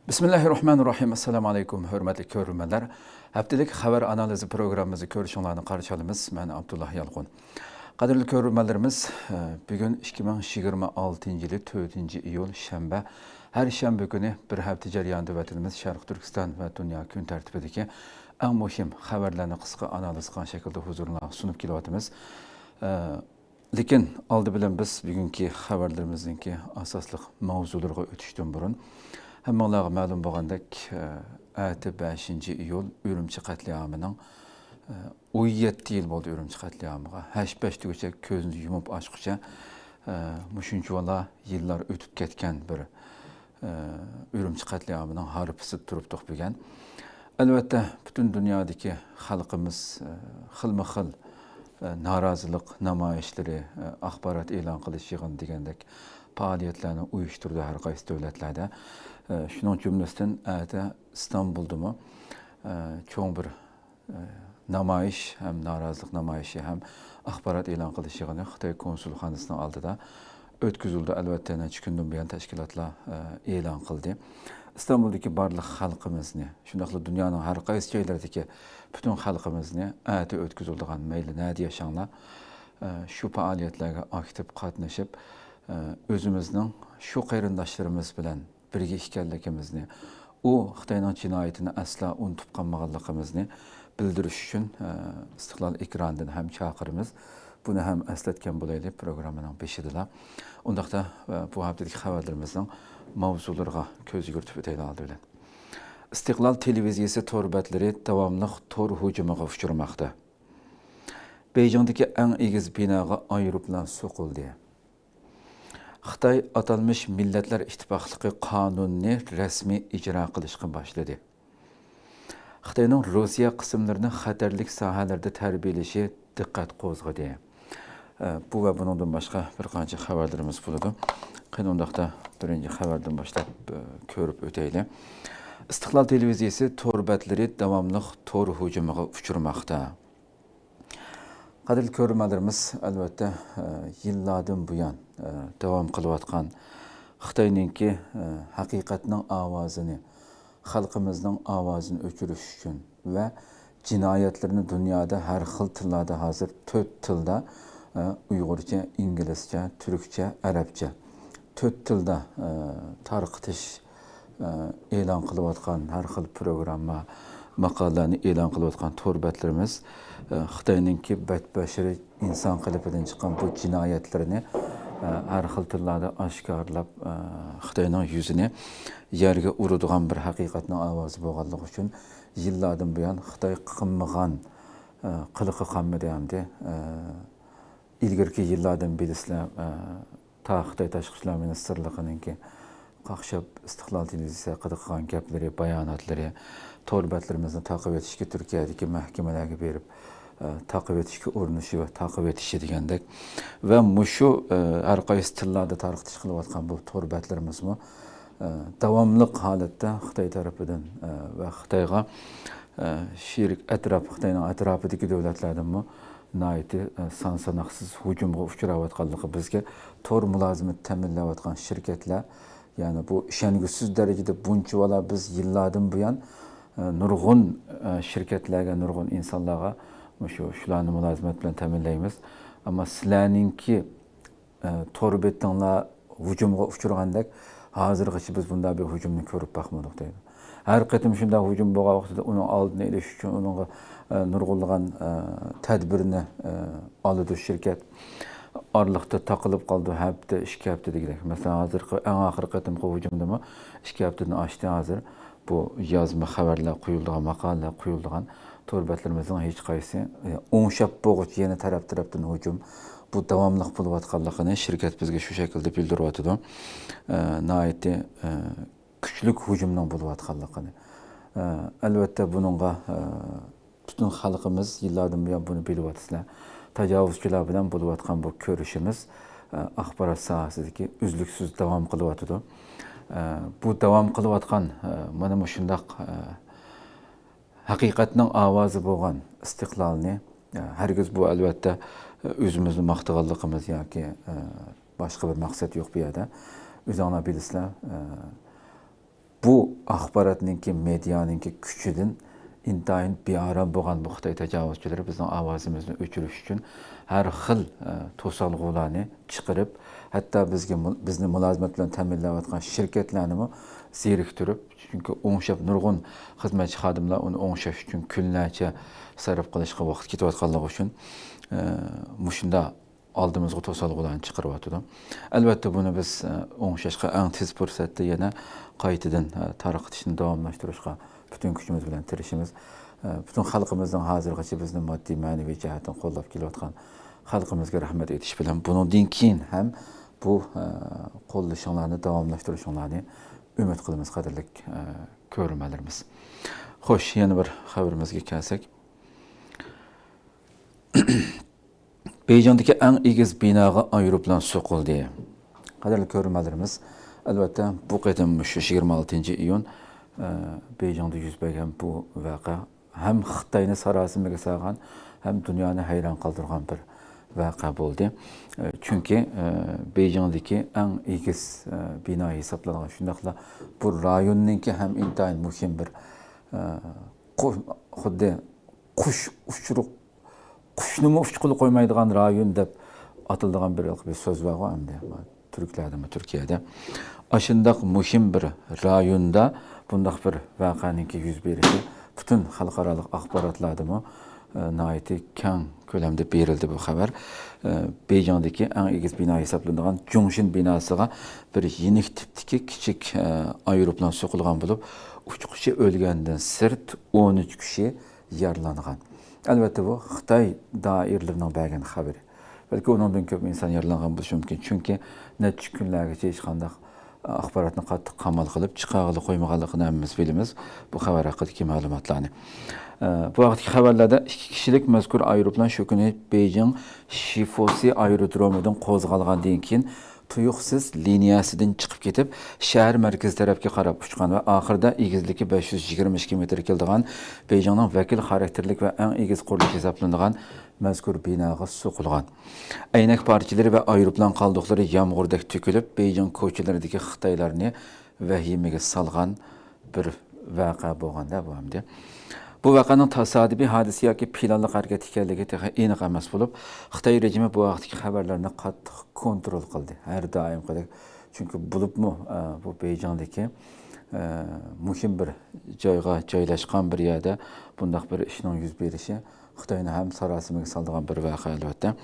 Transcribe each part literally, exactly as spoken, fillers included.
بىسمىللاھىررەھمانىررەھىم. ئەسسالامۇ ئەلەيكۇم، ھۆرمەتلىك كۆرۈرمەنلەر. ھەپتىلىك خەۋەر ئانالىزى پروگراممىمىزنى كۆرۈشۈڭلارنى قارشى ئالىمىز. مەن ئابدۇللا يالقۇن. قەدىرلىك كۆرۈرمەنلىرىمىز، بۈگۈن ئىككى مىڭ يىگىرمە ئالتىنچى يىلى تۆتىنچى ئىيۇل، شەنبە. ھەر شەنبە كۈنى بىر ھەپتە جەريانىدا ۋەتىنىمىز شەرقىي تۈركىستان ۋە دۇنيا كۈن تەرتىپىدىكى ئەڭ مۇھىم خەۋەرلەرنى قىسقا ئانالىز قىلغان شەكىلدە ھۇزۇرۇڭلارغا سۇنۇپ كېلىۋاتىمىز. لېكىن ئالدى بىلەن بىز بۈگۈنكى خەۋەرلىرىمىزنىڭكى ئاساسلىق ماۋزۇلىرىغا ئۆتۈشتىن بۇرۇن، ھەممىڭلارغا مەلۇم بولغاندەك، ئەتە بەشىنچى ئىيۇل ئۈرۈمچى قەتلىئامىنىڭ، ئون يەتتە يىل بولدى ئۈرۈمچى قەتلىئامىغا. ھەش-پەش دېگۈچە، كۆزنى يۇمۇپ ئاچقۇچە، مۇشۇنچىۋالا يىللار ئۆتۈپ كەتكەن بىر ئۈرۈمچى قەتلىئامىنىڭ ھارپىسىدا تۇرۇپتۇق بۈگۈن. ئەلۋەتتە، پۈتۈن دۇنيادىكى خەلقىمىز خىلمۇ خىل نارازىلىق نامايىشلىرى، ئاخبارات ئېلان قىلىش يىغىنى دېگەندەك پائالىيەتلەرنى ئۇيۇشتۇرىدۇ ھەر قايسى دۆلەتلەردە. شۇنىڭ جۈملىسىدىن ئەتە ئىستانبۇلدىمۇ چوڭ بىر نامايىش ھەم نارازىلىق نامايىشى ھەم ئاخبارات ئېلان قىلىش يىغىنى خىتاي كونسۇلخانىسىنىڭ ئالدىدا ئۆتكۈزۈلدى. ئەلۋەتتە، نەچچە كۈندىن بۇيان تەشكىلاتلار ئېلان قىلدى. ئىستانبۇلدىكى بارلىق خەلقىمىزنى، شۇنداقلا دۇنيانىڭ ھەر قايسى جايلىرىدىكى پۈتۈن خەلقىمىزنى ئەتە ئۆتكۈزۈلىدىغان مەيلى نەدە ياشاڭلار، شۇ پائالىيەتلەرگە ئاكتىپ قاتنىشىپ، ئۆزىمىزنىڭ شۇ قېرىنداشلىرىمىز بىلەن بىرگە ئىكەنلىكىمىزنى، ئۇ خىتاينىڭ جىنايىتىنى ئەسلا ئۇنتۇپ قالمىغانلىقىمىزنى بىلدۈرۈش ئۈچۈن، ئىستىقلال ئېكرانىدىن ھەم چاقىرىمىز. بۇنى ھەم ئەسلەتكەن بولايلى پروگراممىنىڭ بېشىدىلا. ئۇنداقتا، بۇ ھەپتىدىكى خەۋەرلىرىمىزنىڭ ماۋزۇلىرىغا كۆز يۈگۈرتۈپ ئۆتەيلى ئالدى بىلەن. ئىستىقلال تېلېۋىزىيىسى تور بەتلىرى داۋاملىق تور ھۇجۇمىغا ئۇچرىماقتا. بېيجىڭدىكى ئەڭ ئېگىز بىناغا ئايروپىلان سوقۇلدى. خىتاي ئاتالمىش مىللەتلەر ئىتتىپاقلىقى قانۇنىنى رەسمىي ئىجرا قىلىشقا باشلىدى. خىتاينىڭ روسىيە قىسىملىرىنى خەتەرلىك ساھەلەردە تەربىيەلىشى دىققەت قوزغىدى. ئە، بۇ ۋە بۇنىڭدىن باشقا بىر قانچە خەۋەرلىرىمىز بولىدۇ. قېنى، ئۇنداقتا بىرىنچى خەۋەردىن باشلاپ، ئە، كۆرۈپ ئۆتەيلى. ئىستىقلال تېلېۋىزىيىسى تور بەتلىرى داۋاملىق تور ھۇجۇمىغا ئۇچرىماقتا. قەدىرلىك كۆرۈرمەنلىرىمىز، ئەلۋەتتە، ئە، يىللاردىن بۇيان، ئە، داۋام قىلىۋاتقان خىتاينىڭكى، ئە، ھەقىقەتنىڭ ئاۋازىنى، خەلقىمىزنىڭ ئاۋازىنى ئۆچۈرۈش ئۈچۈن ۋە جىنايەتلىرىنى دۇنيادا ھەر خىل تىللاردا، ھازىر تۆت تىلدا، ئە، ئۇيغۇرچە، ئىنگلىزچە، تۈركچە، ئەرەبچە، تۆت تىلدا، ئە، تارقىتىش، ئە، ئېلان قىلىۋاتقان ھەر خىل پروگرامما، ماقالىلەرنى ئېلان قىلىۋاتقان تور بەتلىرىمىز، ئە، خىتاينىڭكى بەتبەشىرە ئىنسان قېلىپىدىن چىققان بۇ جىنايەتلىرىنى، ئە، ھەر خىل تىللاردا ئاشكارىلاپ، ئە، خىتاينىڭ يۈزىنى يەرگە ئۇرىدىغان بىر ھەقىقەتنىڭ ئاۋازى بولغانلىقى ئۈچۈن، يىللاردىن بۇيان خىتاي قىلمىغان، ئە، قىلىقى قالمىدى ئەمدى. ئە، ئىلگىرىكى يىللاردىن بىلىسىلەر، ئە، تا خىتاي تاشقى ئىشلار مىنىستىرلىقىنىڭكى قاقشاپ ئىستىقلال تېلېۋىزىيىسى ھەققىدە قىلغان گەپلىرى، باياناتلىرى، تور بەتلىرىمىزنى تاقىۋېتىشكە تۈركىيەدىكى مەھكىمىلەرگە بېرىپ، ئە، تاقىۋېتىشكە ئۇرۇنۇشى ۋە تاقىۋېتىشى دېگەندەك. ۋە مۇشۇ، ئە، ھەر قايسى تىللاردا تارقىتىش قىلىۋاتقان بۇ تور بەتلىرىمىزمۇ، ئە، داۋاملىق ھالەتتە خىتاي تەرىپىدىن، ئە، ۋە خىتايغا، ئە، شېرىك ئەتراپ، خىتاينىڭ ئەتراپىدىكى دۆلەتلەردىنمۇ ناھايىتى، ئە، سان ساناقسىز ھۇجۇمغا ئۇچراۋاتقانلىقى بىزگە تور مۇلازىمىتى تەمىنلەۋاتقان شىركەتلەر، يەنى بۇ ئىشەنگۈسىز دەرىجىدە بۇنچىۋالا بىز يىللاردىن بۇيان، ئە، نۇرغۇن، ئە، شىركەتلەرگە، نۇرغۇن ئىنسانلارغا مۇشۇ، شۇلارنى مۇلازىمەت بىلەن تەمىنلەيمىز. ئەمما سىلەرنىڭكى، ئە، تور بېتىڭلار ھۇجۇمغا ئۇچرىغاندەك، ھازىرغىچە بىز بۇنداق بىر ھۇجۇمنى كۆرۈپ باقمىدۇق، دەيدۇ. ھەر قېتىم شۇنداق ھۇجۇم بولغان ۋاقتىدا ئۇنىڭ ئالدىنى ئېلىش ئۈچۈن ئۇنىڭغا، ئە، نۇرغۇنلىغان، ئە، تەدبىرنى، ئە، ئالىدۇ شىركەت. ئارىلىقتا تاقىلىپ قالىدۇ، ھەپتە، ئىككى ھەپتە دېگۈدەك. مەسىلەن، ھازىرقى ئەڭ ئاخىرقى قېتىمقى ھۇجۇمدىمۇ ئىككى ھەپتىدىن ئاشتى ھازىر بۇ يازما خەۋەرلەر قويۇلىدىغان، ماقالىلەر قويۇلىدىغان تور بەتلىرىمىزنىڭ ھېچقايسى، ئە، ئوڭشاپ بولغۇچە يەنە تەرەپ-تەرەپتىن ھۇجۇم، بۇ داۋاملىق بولۇۋاتقانلىقىنى شىركەت بىزگە شۇ شەكىلدە بىلدۈرۈۋاتىدۇ. ئە، ناھايىتى، ئە، كۈچلۈك ھۇجۇمنىڭ بولۇۋاتقانلىقىنى. ئە، ئەلۋەتتە، بۇنىڭغا، ئە، پۈتۈن خەلقىمىز يىللاردىن بۇيان بۇنى بىلىۋاتىسىلەر. تاجاۋۇزچىلار بىلەن بولۇۋاتقان بۇ كۆرۈشۈمىز، ئە، ئاخبارات ساھەسىدىكى ئۈزلۈكسىز داۋام قىلىۋاتىدۇ. ئە، بۇ داۋام قىلىۋاتقان، ئە، مانا مۇشۇنداق، ئە، ھەقىقەتنىڭ ئاۋازى بولغان ئىستىقلالنى، ئە، ھەرگىز بۇ، ئەلۋەتتە، ئۆزىمىزنى ماختىغانلىقىمىز ياكى، ئە، باشقا بىر مەقسەت يوق بۇ يەردە. ئۆزۈڭلار بىلىسىلەر، ئە، بۇ ئاخباراتنىڭكى، مېدىيانىڭكى كۈچىدىن ئىنتايىن بىئارام بولغان بۇ خىتاي تاجاۋۇزچىلىرى بىزنىڭ ئاۋازىمىزنى ئۆچۈرۈش ئۈچۈن ھەر خىل، ئە، توسالغۇلارنى چىقىرىپ، ھەتتا بىزگە مۇ-، بىزنى مۇلازىمەت بىلەن تەمىنلەۋاتقان شىركەتلەرنىمۇ زېرىكتۈرۈپ، چۈنكى ئوڭشاپ، نۇرغۇن خىزمەتچى خادىملار ئۇنى ئوڭشاش ئۈچۈن كۈنلەرچە سەرپ قىلىشقا ۋاقىت كېتىۋاتقانلىقى ئۈچۈن، ئە، مۇشۇنداق ئالدىمىزغا توسالغۇلارنى چىقىرىۋاتىدۇ. ئەلۋەتتە، بۇنى بىز، ئە، ئوڭشاشقا ئەڭ تېز پۇرسەتتە يەنە قايتىدىن، ئە، تارقىتىشنى داۋاملاشتۇرۇشقا پۈتۈن كۈچىمىز بىلەن تىرىشىمىز. ئە، پۈتۈن خەلقىمىزنىڭ ھازىرغىچە بىزنى ماددىي، مەنىۋى جەھەتتىن قوللاپ كېلىۋاتقان خەلقىمىزگە رەھمەت ئېيتىش بىلەن، بۇنىڭدىن كېيىن ھەم بۇ، ئە، قوللىشىڭلارنى داۋاملاشتۇرۇشۇڭلارنى ئۈمىد قىلىمىز، قەدىرلىك، ئە، كۆرۈرمەنلىرىمىز. خوش، يەنە بىر خەۋىرىمىزگە كەلسەك. بېيجىڭدىكى ئەڭ ئېگىز بىناغا ئايروپىلان سوقۇلدى. قەدىرلىك كۆرۈرمەنلىرىمىز، ئەلۋەتتە، بۇ قېتىم مۇشۇ يىگىرمە ئالتىنچى ئىيۇن، ئە، بېيجىڭدا يۈز بەرگەن بۇ ۋەقە ھەم خىتاينى ساراسىمىگە سالغان، ھەم دۇنيانى ھەيران قالدۇرغان بىر ۋەقە بولدى. ئە، چۈنكى، ئە، بېيجىڭدىكى ئەڭ ئېگىز، ئە، بىنا ھېسابلانغان، شۇنداقلا بۇ رايوننىڭكى ھەم ئىنتايىن مۇھىم بىر، ئە، قۇ-، خۇددى قۇش ئۇچۇرۇق، قۇشنىمۇ ئۇچقىلى قويمايدىغان رايون دەپ ئاتىلىدىغان بىر، بىر سۆز بارغۇ ئەمدى تۈركلەردىمۇ، تۈركىيەدە. ئاشۇنداق مۇھىم بىر رايوندا بۇنداق بىر ۋەقەنىڭكى يۈز بېرىشى پۈتۈن خەلقئارالىق ئاخباراتلاردىمۇ، ئە، ناھايىتى كەڭ كۆلەمدە بېرىلدى بۇ خەۋەر. ئە، بېيجىڭدىكى ئەڭ ئېگىز بىنا ھېسابلىنىدىغان جۇڭشىن بىناسىغا بىر يېنىك تىپتىكى كىچىك، ئە، ئايروپىلان سوقۇلغان بولۇپ، ئۇچقۇچى ئۆلگەندىن سىرت، ئون ئۈچ كىشى يارىلانغان. ئەلۋەتتە، بۇ خىتاي دائىرىلىرىنىڭ بەرگەن خەۋىرى. بەلكى ئۇنىڭدىن كۆپ ئىنسان يارىلانغان بولۇشى مۇمكىن، چۈنكى نەچچە كۈنلەرگىچە ھېچقانداق ئاخباراتنى قاتتىق قامال قىلىپ چىقارغىلى قويمىغانلىقىنى ھەممىمىز بىلىمىز، بۇ خەۋەر ھەققىدىكى مەلۇماتلارنى. ئە، بۇ ھەقتىكى خەۋەرلەردە ئىككى كىشىلىك مەزكۇر ئايروپىلان شۇ كۈنى بېيجىڭ شىفوسى ئايرودرومىدىن قوزغالغاندىن كېيىن تۇيۇقسىز لىنىيەسىدىن چىقىپ كېتىپ، شەھەر مەركىزى تەرەپكە قاراپ ئۇچقان ۋە ئاخىرىدا ئېگىزلىكى بەش يۈز يىگىرمە ئىككى مېتىر كېلىدىغان بېيجىڭنىڭ ۋەكىل خاراكتېرلىك ۋە ئەڭ ئېگىز قۇرۇلۇش ھېسابلىنىدىغان مەزكۇر بىناغا سوقۇلغان. ئەينەك پارچىلىرى ۋە ئايروپىلان قالدۇقلىرى يامغۇردەك تۆكۈلۈپ، بېيجىڭ كوچىلىرىدىكى خىتايلارنى ۋەھىمىگە سالغان بىر ۋەقە بولغاندا بۇ ئەمدى. بۇ ۋەقەنىڭ تاسادىپىي ھادىسە ياكى پىلانلىق ھەرىكەت ئىكەنلىكى تېخى ئېنىق ئەمەس بولۇپ، خىتاي رېجىمى بۇ ھەقتىكى خەۋەرلەرنى قاتتىق كونترول قىلدى، ھەر دائىمقىدەك. چۈنكى بولۇپمۇ، ئە، بۇ بېيجىڭدىكى، ئە، مۇھىم بىر جايغا جايلاشقان بىر يەردە بۇنداق بىر ئىشنىڭ يۈز بېرىشى خىتاينى ھەم ساراسىمىگە سالىدىغان بىر ۋەقە، ئەلۋەتتە.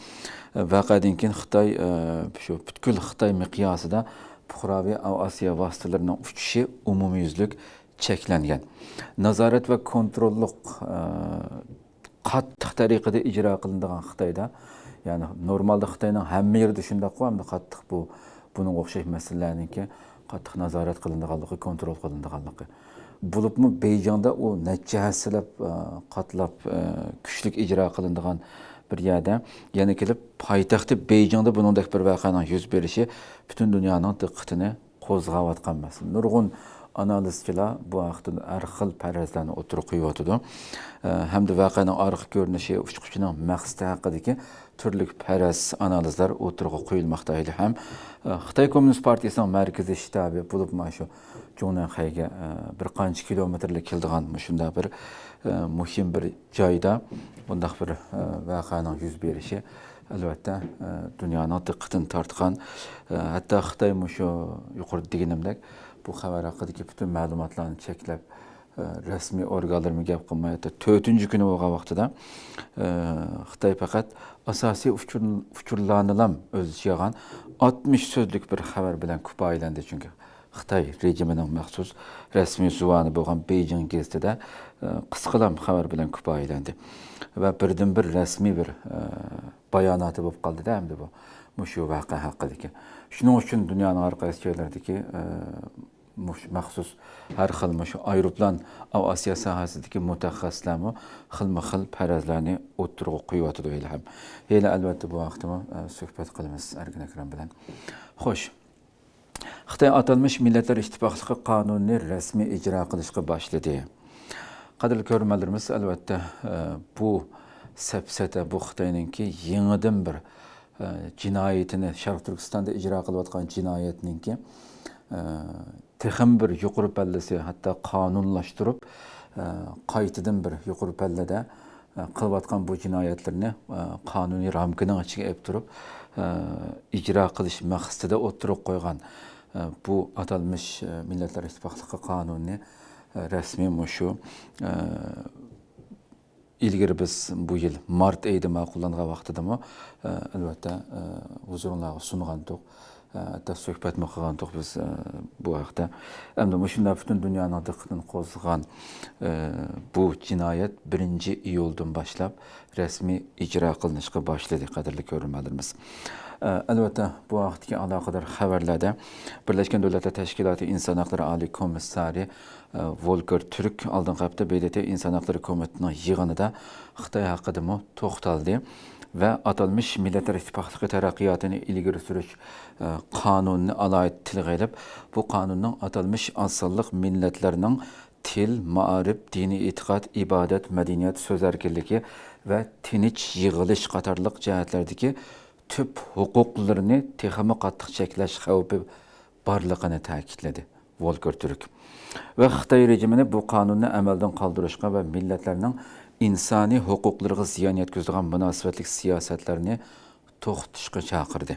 ۋەقەدىن كېيىن خىتاي، ئە، شۇ پۈتكۈل خىتاي مىقياسىدا پۇقراۋى ئاۋىئاتسىيە ۋاسىتىلىرىنىڭ ئۇچۇشى ئومۇميۈزلۈك چەكلەنگەن. نازارەت ۋە كونتروللۇق، ئە، قاتتىق تەرىقىدە ئىجرا قىلىنىدىغان خىتايدا، يەنى نورمالدا خىتاينىڭ ھەممە يېرىدە شۇنداققۇ، ئەمدى قاتتىق بۇ، بۇنىڭغا ئوخشاش مەسىلىلەرنىڭكى قاتتىق نازارەت قىلىنىدىغانلىقى، كونترول قىلىنىدىغانلىقى. بولۇپمۇ بېيجىڭدا ئۇ نەچچە ھەسسىلەپ، ئە، قاتلاپ، ئە، كۈچلۈك ئىجرا قىلىنىدىغان بىر يەردە، يەنە كېلىپ پايتەختى بېيجىڭدا بۇنىڭدەك بىر ۋەقەنىڭ يۈز بېرىشى پۈتۈن دۇنيانىڭ دىققىتىنى قوزغاۋاتقان مەسىلە. نۇرغۇن ئانالىزچىلار بۇ ھەقتە ھەر خىل پەرەزلەرنى ئوتتۇرىغا قويۇۋاتىدۇ. ئە، ھەمدە ۋەقەنىڭ ئارقا كۆرۈنۈشى، ئۇچقۇچىنىڭ مەقسىتى ھەققىدىكى تۈرلۈك پەرەز، ئانالىزلار ئوتتۇرىغا قويۇلماقتا ھېلىھەم. ئە، خىتاي كوممۇنىست پارتىيىسىنىڭ مەركىزىي شتابى بولۇپمۇ شۇ جۇڭنەنخەيگە، ئە، بىر قانچە كىلومېتىرلا كېلىدىغان مۇشۇنداق بىر، ئە، مۇھىم بىر جايدا بۇنداق بىر، ئە، ۋەقەنىڭ يۈز بېرىشى، ئەلۋەتتە، ئە، دۇنيانىڭ دىققىتىنى تارتقان، ئە، ھەتتا خىتاي مۇشۇ يۇقىرىدا دېگىنىمدەك بۇ خەۋەر ھەققىدىكى پۈتۈن مەلۇماتلارنى چەكلەپ، ئە، رەسمىي ئورگانلىرىمۇ گەپ قىلماي، ھەتتا تۆتىنچى كۈنى بولغان ۋاقتىدا، ئە، خىتاي پەقەت ئاساسىي ئۇچۇر-، ئۇچۇرلارنىلام ئۆز ئىچىگە ئالغان ئاتمىش سۆزلۈك بىر خەۋەر بىلەن كۇپايىلەندى. چۈنكى خىتاي رېجىمىنىڭ مەخسۇس رەسمىي زۇۋانى بولغان بېيجىڭ گېزىتىدە، ئە، قىسقىلام خەۋەر بىلەن كۇپايىلەندى. ۋە بىردىنبىر رەسمىي بىر، ئە، باياناتى بولۇپ قالدى-دە ئەمدى بۇ، مۇشۇ ۋەقە ھەققىدىكى. شۇنىڭ ئۈچۈن دۇنيانىڭ ھەر قايسى جايلىرىدىكى، ئە، مۇش-، مەخسۇس ھەر خىل مۇشۇ ئايروپىلان ئاۋىئاتسىيە ساھەسىدىكى مۇتەخەسسىسلەرمۇ خىلمۇ خىل پەرەزلەرنى ئوتتۇرىغا قويۇۋاتىدۇ ھېلىھەم. ھېلى ئەلۋەتتە بۇ ھەقتىمۇ، ئە، سۆھبەت قىلىمىز ئەركىن ئەكرەم بىلەن. خوش. خىتاي ئاتالمىش مىللەتلەر ئىتتىپاقلىقى قانۇنىنى رەسمىي ئىجرا قىلىشقا باشلىدى. قەدىرلىك كۆرۈرمەنلىرىمىز، ئەلۋەتتە، ئە، بۇ سەپسەتە، بۇ خىتاينىڭكى يېڭىدىن بىر، ئە، جىنايىتىنى، شەرقىي تۈركىستاندا ئىجرا قىلىۋاتقان جىنايەتنىڭكى، ئە، تېخىمۇ بىر يۇقىرى پەللىسى، ھەتتا قانۇنلاشتۇرۇپ، ئە، قايتىدىن بىر يۇقىرى پەللىدە، ئە، قىلىۋاتقان بۇ جىنايەتلىرىنى، ئە، قانۇنىي رامكىنىڭ ئىچىگە ئېلىپ تۇرۇپ، ئە، ئىجرا قىلىش مەقسىتىدە ئوتتۇرىغا قويغان، ئە، بۇ ئاتالمىش، ئە، مىللەتلەر ئىتتىپاقلىقى قانۇنىنى، ئە، رەسمىي مۇشۇ، ئە، ئىلگىرى بىز بۇ يىل مارت ئېيىدا ماقۇللانغان ۋاقتىدىمۇ، ئە، ئەلۋەتتە، ئە، ھۇزۇرۇڭلارغا سۇنغانتۇق، ئە، ھەتتا سۆھبەتمۇ قىلغانتۇق بىز، ئە، بۇ ھەقتە. ئەمدى مۇشۇنداق پۈتۈن دۇنيانىڭ دىققىتىنى قوزغىغان، ئە، بۇ جىنايەت بىرىنچى ئىيۇلدىن باشلاپ رەسمىي ئىجرا قىلىنىشقا باشلىدى، قەدىرلىك كۆرۈرمەنلىرىمىز. ئە، ئەلۋەتتە، بۇ ھەقتىكى ئالاقىدار خەۋەرلەردە بىرلەشكەن دۆلەتلەر تەشكىلاتى ئىنسان ھەقلىرى ئالىي كومىسسارى، ئە، ۋولكېر تۈرك ئالدىنقى ھەپتە ب د ت ئىنسان ھەقلىرى كومىتېتىنىڭ يىغىنىدا خىتاي ھەققىدىمۇ توختالدى ۋە ئاتالمىش مىللەتلەر ئىتتىپاقلىقى تەرەققىياتىنى ئىلگىرى سۈرۈش، ئە، قانۇنىنى ئالاھىدە تىلغا ئېلىپ، بۇ قانۇننىڭ ئاتالمىش ئاز سانلىق مىللەتلەرنىڭ تىل، مائارىپ، دىنىي ئېتىقاد، ئىبادەت، مەدەنىيەت، سۆز ئەركىنلىكى ۋە تىنچ يىغىلىش قاتارلىق جەھەتلەردىكى تۈپ ھوقۇقلىرىنى تېخىمۇ قاتتىق چەكلەش خەۋپى بارلىقىنى تەكىتلىدى ۋولكېر تۈرك. ۋە خىتاي رېجىمىنى بۇ قانۇننى ئەمەلدىن قالدۇرۇشقا ۋە مىللەتلەرنىڭ ئىنسانىي ھوقۇقلىرىغا زىيان يەتكۈزىدىغان مۇناسىۋەتلىك سىياسەتلەرنى توختىتىشقا چاقىردى.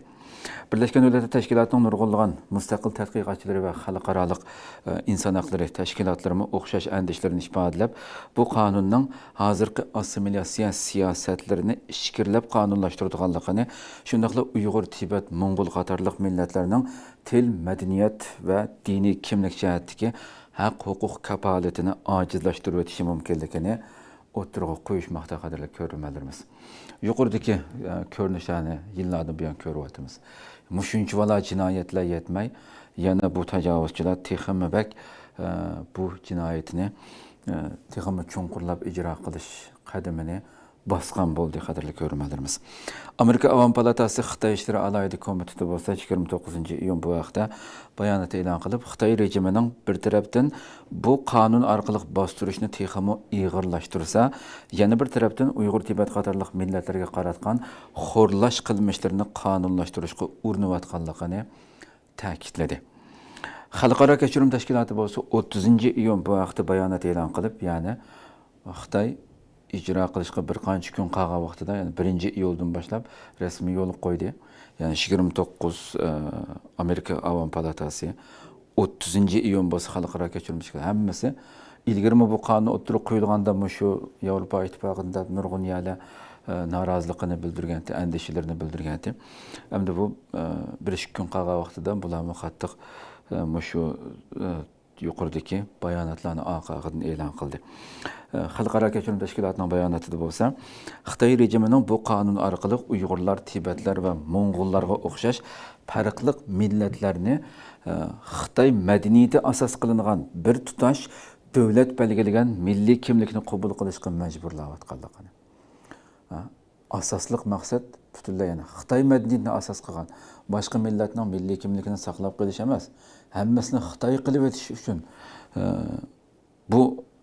بىرلەشكەن دۆلەتلەر تەشكىلاتىنىڭ نۇرغۇنلىغان مۇستەقىل تەتقىقاتچىلىرى ۋە خەلقئارالىق، ئە، ئىنسان ھەقلىرى تەشكىلاتلىرىمۇ ئوخشاش ئەندىشىلىرىنى ئىپادىلەپ، بۇ قانۇننىڭ ھازىرقى ئاسسىمىلياتسىيە سىياسەتلىرىنى ئىچكىرىلەپ قانۇنلاشتۇرىدىغانلىقىنى، شۇنداقلا ئۇيغۇر، تىبەت، موڭغۇل قاتارلىق مىللەتلەرنىڭ تىل، مەدەنىيەت ۋە دىنىي كىملىك جەھەتتىكى ھەق-ھوقۇق كاپالىتىنى ئاجىزلاشتۇرۇۋېتىشى مۇمكىنلىكىنى ئوتتۇرىغا قويۇشماقتا، قەدىرلىك كۆرۈرمەنلىرىمىز. يۇقىرىدىكى، ئە، كۆرۈنۈشلەرنى يىللاردىن بۇيان كۆرۈۋاتىمىز. مۇشۇنچىۋالا جىنايەتلەر يەتمەي، يەنە بۇ تاجاۋۇزچىلار تېخىمۇ بەك، ئە، بۇ جىنايىتىنى، ئە، تېخىمۇ چوڭقۇرلاپ ئىجرا قىلىش قەدىمىنى باسقان بولدى، قەدىرلىك كۆرۈرمەنلىرىمىز. ئامېرىكا ئاۋام پالاتاسى خىتاي ئىشلىرى ئالاھىدە كومىتېتى بولسا يىگىرمە توققۇزىنچى ئىيۇن بۇ ھەقتە بايانات ئېلان قىلىپ، خىتاي رېجىمىنىڭ بىر تەرەپتىن بۇ قانۇن ئارقىلىق باستۇرۇشنى تېخىمۇ ئېغىرلاشتۇرسا، يەنە بىر تەرەپتىن ئۇيغۇر، تىبەت قاتارلىق مىللەتلەرگە قاراتقان خورلاش قىلمىشلىرىنى قانۇنلاشتۇرۇشقا ئۇرۇنۇۋاتقانلىقىنى تەكىتلىدى. خەلقئارا كەچۈرۈم تەشكىلاتى بولسا ئوتتۇزىنچى ئىيۇن بۇ ھەقتە بايانات ئېلان قىلىپ، يەنى خىتاي ئىجرا قىلىشقا بىر قانچە كۈن قالغان ۋاقتىدا، يەنى بىرىنچى ئىيۇلدىن باشلاپ رەسمىي يولغا قويدى. يەنى يىگىرمە توققۇز، ئە، ئامېرىكا ئاۋام پالاتاسى، ئوتتۇزىنچى ئىيۇن بولسا خەلقئارا كەچۈرۈم تەشكىلاتى، ھەممىسى. ئىلگىرىمۇ بۇ قانۇن ئوتتۇرىغا قويۇلغاندا مۇشۇ ياۋروپا ئىتتىپاقىدا نۇرغۇن يەرلەر، ئە، نارازىلىقىنى بىلدۈرگەنتى، ئەندىشىلىرىنى بىلدۈرگەنتى. ئەمدى بۇ، ئە، بىر ئىككى كۈن قالغان ۋاقتىدا بۇلارمۇ قاتتىق، ئە، مۇشۇ، ئە، يۇقىرىدىكى باياناتلارنى ئارقا-ئارقىدىن ئېلان قىلدى. ئە، خەلقئارا كەچۈرۈم تەشكىلاتىنىڭ باياناتىدا بولسا، خىتاي رېجىمىنىڭ بۇ قانۇن ئارقىلىق ئۇيغۇرلار، تىبەتلەر ۋە موڭغۇللارغا ئوخشاش پەرقلىق مىللەتلەرنى، ئە، خىتاي مەدەنىيىتى ئاساس قىلىنغان بىر تۇتاش دۆلەت بەلگىلىگەن مىللىي كىملىكنى قوبۇل قىلىشقا مەجبۇرلاۋاتقانلىقىنى. ھە؟ ئاساسلىق مەقسەت پۈتۈنلەي، يەنى خىتاي مەدەنىيىتىنى ئاساس قىلغان، باشقا مىللەتنىڭ مىللىي كىملىكىنى ساقلاپ قېلىش ئەمەس، ھەممىسىنى خىتاي قىلىۋېتىش ئۈچۈن، ئە، بۇ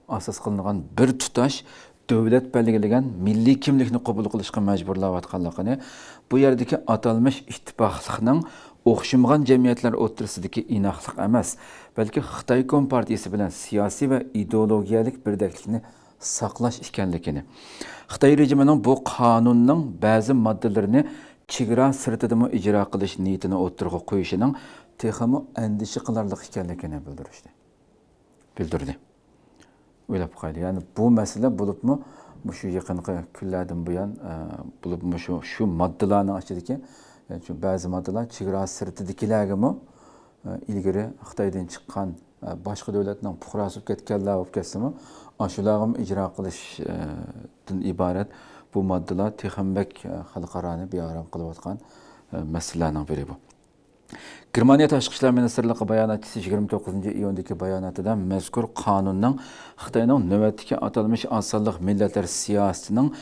ئاساس قىلىنغان بىر تۇتاش دۆلەت بەلگىلىگەن مىللىي كىملىكنى قوبۇل قىلىشقا مەجبۇرلاۋاتقانلىقىنى، بۇ يەردىكى ئاتالمىش ئىتتىپاقلىقنىڭ ئوخشىمىغان جەمئىيەتلەر ئوتتۇرىسىدىكى ئىناقلىق ئەمەس، بەلكى خىتاي كومپارتىيىسى بىلەن سىياسىي ۋە ئىدېئولوگىيەلىك بىردەكلىكنى ساقلاش ئىكەنلىكىنى، خىتاي رېجىمىنىڭ بۇ قانۇننىڭ بەزى ماددىلىرىنى چېگرا سىرتىدىمۇ ئىجرا قىلىش نىيىتىنى ئوتتۇرىغا قويۇشىنىڭ تېخىمۇ ئەندىشە قىلارلىق ئىكەنلىكىنى بىلدۈرۈشتى، بىلدۈردى. ئويلاپ باقايلى، يەنى بۇ مەسىلە بولۇپمۇ مۇشۇ يېقىنقى كۈنلەردىن بۇيان، ئە، بولۇپمۇ شۇ، شۇ ماددىلارنىڭ ئىچىدىكى، يەنى شۇ بەزى ماددىلار چېگرا سىرتىدىكىلەرگىمۇ، ئە، ئىلگىرى خىتايدىن چىققان، ئە، باشقا دۆلەتنىڭ پۇقراسى بولۇپ كەتكەنلەر بولۇپ كەتسىمۇ، ئاشۇلارغىمۇ ئىجرا قىلىش، ئە، دىن ئىبارەت بۇ ماددىلار تېخىمۇ بەك، ئە، خەلقئارانى بىئارام قىلىۋاتقان، ئە، مەسىلىلەرنىڭ بىرى بۇ. گېرمانىيە تاشقى ئىشلار مىنىستىرلىقى باياناتچىسى يىگىرمە توققۇزىنچى ئىيۇندىكى باياناتىدا مەزكۇر قانۇننىڭ خىتاينىڭ نۆۋەتتىكى ئاتالمىش ئاز سانلىق مىللەتلەر سىياسىتىنىڭ،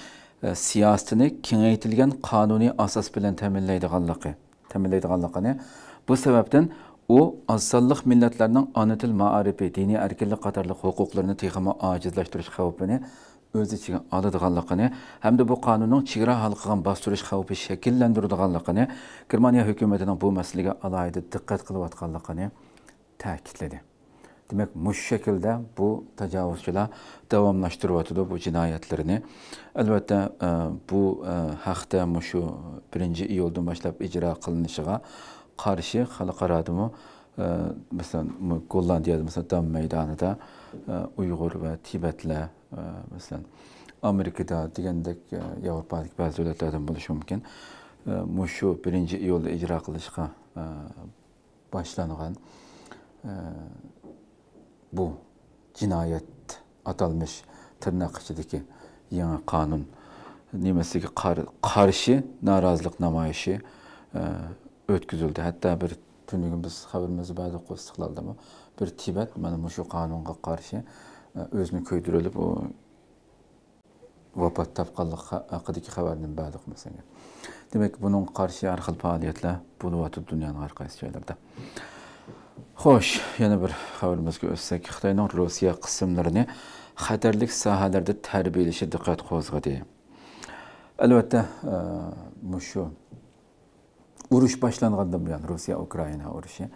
ئە، سىياسىتىنى كېڭەيتىلگەن قانۇنىي ئاساس بىلەن تەمىنلەيدىغانلىقى، تەمىنلەيدىغانلىقىنى، بۇ سەۋەبتىن ئۇ ئاز سانلىق مىللەتلەرنىڭ ئانا تىل مائارىپى، دىنىي ئەركىنلىك قاتارلىق ھوقۇقلىرىنى تېخىمۇ ئاجىزلاشتۇرۇش خەۋپىنى ئۆز ئىچىگە ئالىدىغانلىقىنى ھەمدە بۇ قانۇننىڭ چېگرا ھالقىغان باستۇرۇش خەۋپى شەكىللەندۈرىدىغانلىقىنى، گېرمانىيە ھۆكۈمىتىنىڭ بۇ مەسىلىگە ئالاھىدە دىققەت قىلىۋاتقانلىقىنى تەكىتلىدى. دېمەك، مۇشۇ شەكىلدە بۇ تاجاۋۇزچىلار داۋاملاشتۇرۇۋاتىدۇ بۇ جىنايەتلىرىنى. ئەلۋەتتە، ئە، بۇ، ئە، ھەقتە مۇشۇ بىرىنچى ئىيۇلدىن باشلاپ ئىجرا قىلىنىشىغا قارشى خەلقئارادىمۇ، ئە، مەسىلەن، مۇ-، گوللاندىيەدە، مەسىلەن، دام مەيدانىدا، ئە، ئۇيغۇر ۋە تىبەتلەر، ئە، مەسىلەن، ئامېرىكىدا دېگەندەك، ئە، ياۋروپادىكى بەزى دۆلەتلەردىن بولۇشى مۇمكىن. ئە، مۇشۇ بىرىنچى ئىيۇلدا ئىجرا قىلىشقا، ئە، باشلانغان، ئە، بۇ جىنايەت ئاتالمىش تىرناق ئىچىدىكى يېڭى قانۇن نېمىسىگە قار-، قارشى نارازىلىق نامايىشى، ئە، ئۆتكۈزۈلدى. ھەتتا بىر تۈنۈگۈن بىز خەۋىرىمىزدە بەردۇق ئىستىقلالدىمۇ، بىر تىبەت مانا مۇشۇ قانۇنغا قارشى، ئە، ئۆزىنى كۆيدۈرۈۋېلىپ، ئۇ ۋاپات تاپقانلىقى ھەققىدىكى خەۋەرنى بەردۇق مەسىلەن. دېمەك، بۇنىڭغا قارشى ھەر خىل پائالىيەتلەر بولۇۋاتىدۇ دۇنيانىڭ ھەر قايسى جايلىرىدا. خوش، يەنە بىر خەۋىرىمىزگە ئۆتسەك، خىتاينىڭ روسىيە قىسىملىرىنى خەتەرلىك ساھەلەردە تەربىيەلىشى دىققەت قوزغىدى. ئەلۋەتتە، ئە، مۇشۇ ئۇرۇش باشلانغاندىن بۇيان، روسىيە ئۇكرائىنا ئۇرۇشى،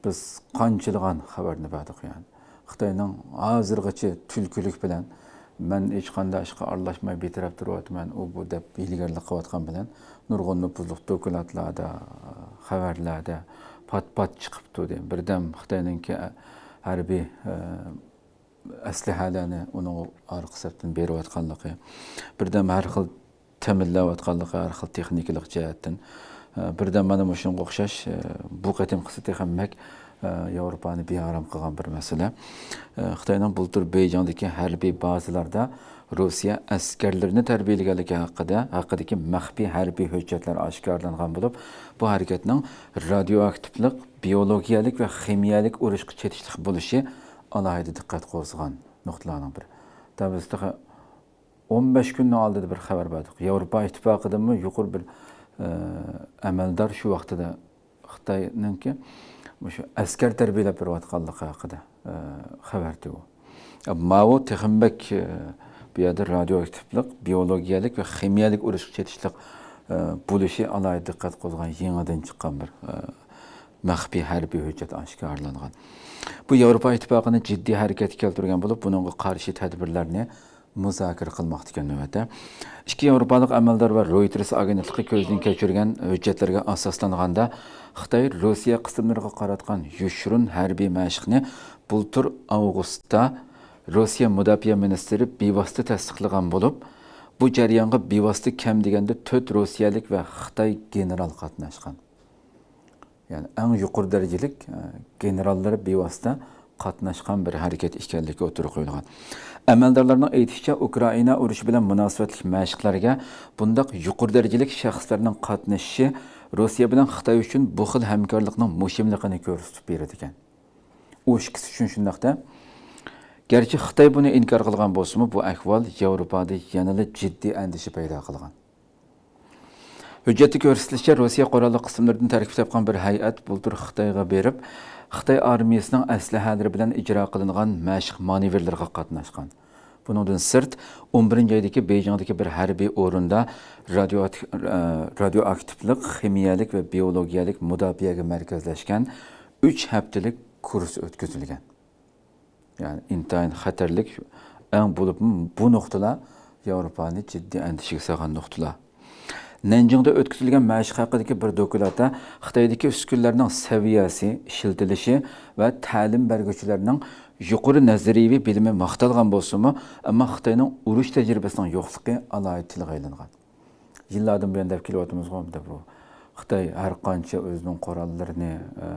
بىز قانچىلىغان خەۋەرنى بەردۇق، يەنى خىتاينىڭ ھازىرغىچە تۈلكىلىك بىلەن، مەن ھېچقانداق ئىشقا ئارىلاشماي بىتەرەپ تۇرۇۋاتىمەن، ئۇ بۇ دەپ ھىيلىگەرلىك قىلىۋاتقان بىلەن نۇرغۇن نوپۇزلۇق دوكلاتلاردا، خەۋەرلەردە پات-پات چىقىپ تۇردى. بىردەم خىتاينىڭكى ھەربىي، ئە، ئەسلىھەلەرنى ئۇنىڭ ئارقا سەپتىن بېرىۋاتقانلىقى، بىردەم ھەر خىل تەمىنلەۋاتقانلىقى، ھەر خىل تېخنىكىلىق جەھەتتىن، ئە، بىردەم مانا مۇشۇنىڭغا ئوخشاش، ئە، بۇ قېتىمقىسى تېخىمۇ بەك، ئە، ياۋروپانى بىئارام قىلغان بىر مەسىلە. ئە، خىتاينىڭ بۇلتۇر بېيجىڭدىكى ھەربىي بازىلاردا روسىيە ئەسكەرلىرىنى تەربىيەلىگەنلىكى ھەققىدە، ھەققىدىكى مەخپىي ھەربىي ھۆججەتلەر ئاشكارىلانغان بولۇپ، بۇ ھەرىكەتنىڭ رادىيوئاكتىپلىق، بىئولوگىيەلىك ۋە خىمىيەلىك ئۇرۇشقا چېتىشلىق بولۇشى ئالاھىدە دىققەت قوزغىغان نۇقتىلارنىڭ بىرى. دەل بىز تېخى ئون بەش كۈننىڭ ئالدىدا بىر خەۋەر بەردۇق. ياۋروپا ئىتتىپاقىدىنمۇ يۇقىرى بىر، ئە، ئەمەلدار شۇ ۋاقتىدا خىتاينىڭكى مۇشۇ ئەسكەر تەربىيەلەپ بېرىۋاتقانلىقى ھەققىدە، ئە، خەۋەر ئىدى ئۇ. ماۋۇ تېخىمۇ بەك، ئە، بۇ يەردە رادىيوئاكتىپلىق، بىئولوگىيەلىك ۋە خىمىيەلىك ئۇرۇشقا چېتىشلىق، ئە، بولۇشى ئالاھىدە دىققەت قوزغىغان يېڭىدىن چىققان بىر، ئە، مەخپىي ھەربىي ھۆججەت ئاشكارىلانغان. بۇ ياۋروپا ئىتتىپاقىنى جىددىي ھەرىكەتكە كەلتۈرگەن بولۇپ، بۇنىڭغا قارشى تەدبىرلەرنى مۇزاكىرە قىلماقتا ئىكەن نۆۋەتتە. ئىككى ياۋروپالىق ئەمەلدار ۋە رويتېرس ئاگېنتلىقى كۆزدىن كەچۈرگەن ھۆججەتلەرگە ئاساسلانغاندا، خىتاي روسىيە قىسىملىرىغا قاراتقان يوشۇرۇن ھەربىي مەشىقنى بۇلتۇر ئاۋغۇستتا روسىيە مۇداپىئە مىنىستىرى بىۋاسىتە تەستىقلىغان بولۇپ، بۇ جەريانغا بىۋاسىتە كەم دېگەندە تۆت روسىيەلىك ۋە خىتاي گېنېرال قاتناشقان. يەنى ئەڭ يۇقىرى دەرىجىلىك، ئە، گېنېراللىرى بىۋاسىتە قاتناشقان بىر ھەرىكەت ئىكەنلىكى ئوتتۇرىغا قويۇلغان. ئەمەلدارلارنىڭ ئېيتىشىچە، ئۇكرائىنا ئۇرۇشى بىلەن مۇناسىۋەتلىك مەشىقلەرگە بۇنداق يۇقىرى دەرىجىلىك شەخسلەرنىڭ قاتنىشىشى روسىيە بىلەن خىتاي ئۈچۈن بۇ خىل ھەمكارلىقنىڭ مۇھىملىقىنى كۆرسىتىپ بېرىدىكەن. ئۇ ئىككىسى ئۈچۈن شۇنداقتا. گەرچە خىتاي بۇنى ئىنكار قىلغان بولسىمۇ، بۇ ئەھۋال ياۋروپادا يەنىلا جىددىي ئەندىشە پەيدا قىلغان. ھۆججەتتە كۆرسىتىلىشىچە، روسىيە قوراللىق قىسىملىرىدىن تەركىب تاپقان بىر ھەيئەت بۇلتۇر خىتايغا بېرىپ، خىتاي ئارمىيىسىنىڭ ئەسلىھەلىرى بىلەن ئىجرا قىلىنغان مەشىق مانېۋىرلىرىغا قاتناشقان. بۇنىڭدىن سىرت، ئون بىرىنچى ئايدىكى بېيجىڭدىكى بىر ھەربىي ئورۇندا رادىيو-، ئە، رادىيوئاكتىپلىق، خىمىيەلىك ۋە بىئولوگىيەلىك مۇداپىئەگە مەركەزلەشكەن ئۈچ ھەپتىلىك كۇرس ئۆتكۈزۈلگەن. يەنى ئىنتايىن خەتەرلىك، ئەڭ بولۇپمۇ بۇ نۇقتىلار ياۋروپانى جىددىي ئەندىشىگە سالغان نۇقتىلار. نەنجىڭدا ئۆتكۈزۈلگەن مەشىق ھەققىدىكى بىر دوكلاتتا خىتايدىكى ئۈسكۈنىلەرنىڭ سەۋىيەسى، ئىشلىتىلىشى ۋە تەلىم بەرگۈچىلەرنىڭ يۇقىرى نەزەرىيىۋى بىلىمى ماختالغان بولسىمۇ، ئەمما خىتاينىڭ ئۇرۇش تەجرىبىسىنىڭ يوقلۇقى ئالاھىدە تىلغا ئېلىنغان. يىللاردىن بۇيان دەپ كېلىۋاتىمىزغۇ، بۇ خىتاي ھەر قانچە ئۆزىنىڭ قوراللىرىنى، ئە،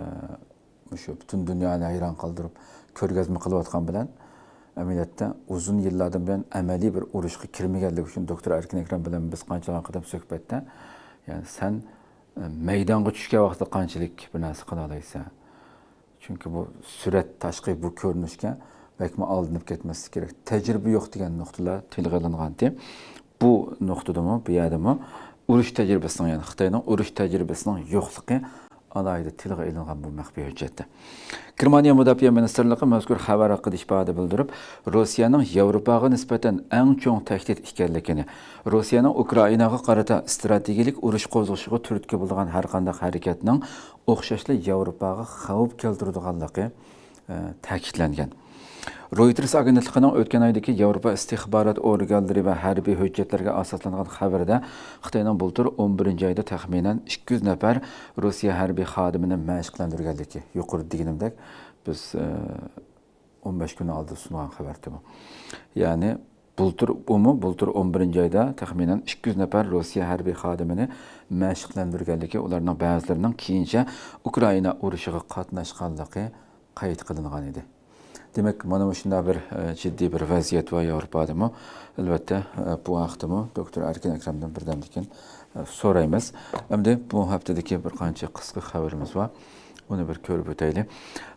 مۇشۇ پۈتۈن دۇنيانى ھەيران قالدۇرۇپ كۆرگەزمە قىلىۋاتقان بىلەن، ئەمەلىيەتتە ئۇزۇن يىللاردىن بۇيان ئەمەلىي بىر ئۇرۇشقا كىرمىگەنلىكى ئۈچۈن دوكتور ئەركىن ئەكرەم بىلەن بىز قانچىلىغان قېتىم سۆھبەتتە، يەنى سەن، ئە، مەيدانغا چۈشكەن ۋاقىتتا قانچىلىك بىر نەرسە قىلالايسەن؟ چۈنكى بۇ سۈرەت تاشقى بۇ كۆرۈنۈشكە بەكمۇ ئالدىنىپ كەتمەسلىك كېرەك. تەجرىبە يوق دېگەن نۇقتىلار تىلغا ئېلىنغانتى. بۇ نۇقتىدىمۇ، بۇ يەردىمۇ ئۇرۇش تەجرىبىسىنىڭ، يەنى خىتاينىڭ ئۇرۇش تەجرىبىسىنىڭ يوقلۇقى ئالاھىدە تىلغا ئېلىنغان بۇ مەخپىي ھۆججەتتە. گېرمانىيە مۇداپىئە مىنىستىرلىقى مەزكۇر خەۋەر ھەققىدە ئىپادە بىلدۈرۈپ، روسىيەنىڭ ياۋروپاغا نىسبەتەن ئەڭ چوڭ تەھدىت ئىكەنلىكىنى، روسىيەنىڭ ئۇكرائىناغا قارىتا ئىستراتېگىيەلىك ئۇرۇش قوزغىشىغا تۈرتكە بولىدىغان ھەرقانداق ھەرىكەتنىڭ ئوخشاشلا ياۋروپاغا خەۋپ كەلتۈرىدىغانلىقى، ئە، تەكىتلەنگەن. رويتېرس ئاگېنتلىقىنىڭ ئۆتكەن ئايدىكى ياۋروپا ئىستىخبارات ئورگانلىرى ۋە ھەربىي ھۆججەتلەرگە ئاساسلانغان خەۋىرىدە، خىتاينىڭ بۇلتۇر ئون بىرىنچى ئايدا تەخمىنەن ئىككى يۈز نەپەر روسىيە ھەربىي خادىمىنى مەشىقلەندۈرگەنلىكى، يۇقىرىدا دېگىنىمدەك، بىز، ئە، ئون بەش كۈن ئالدىدا سۇنغان خەۋەر ئىدى بۇ. يەنى بۇلتۇر، ئۇمۇ بۇلتۇر ئون بىرىنچى ئايدا تەخمىنەن ئىككى يۈز نەپەر روسىيە ھەربىي خادىمىنى مەشىقلەندۈرگەنلىكى، ئۇلارنىڭ بەزىلىرىنىڭ كېيىنچە ئۇكرائىنا ئۇرۇشىغا قاتناشقانلىقى قەيت قىلىنغان ئىدى. دېمەك، مانا مۇشۇنداق بىر، ئە، جىددىي بىر ۋەزىيەت بار ياۋروپادىمۇ. ئەلۋەتتە، ئە، بۇ ھەقتىمۇ دوكتور ئەركىن ئەكرەمدىن بىردەمدىن كېيىن، ئە، سورايمىز. ئەمدى بۇ ھەپتىدىكى بىر قانچە قىسقا خەۋىرىمىز بار. ئۇنى بىر كۆرۈپ ئۆتەيلى.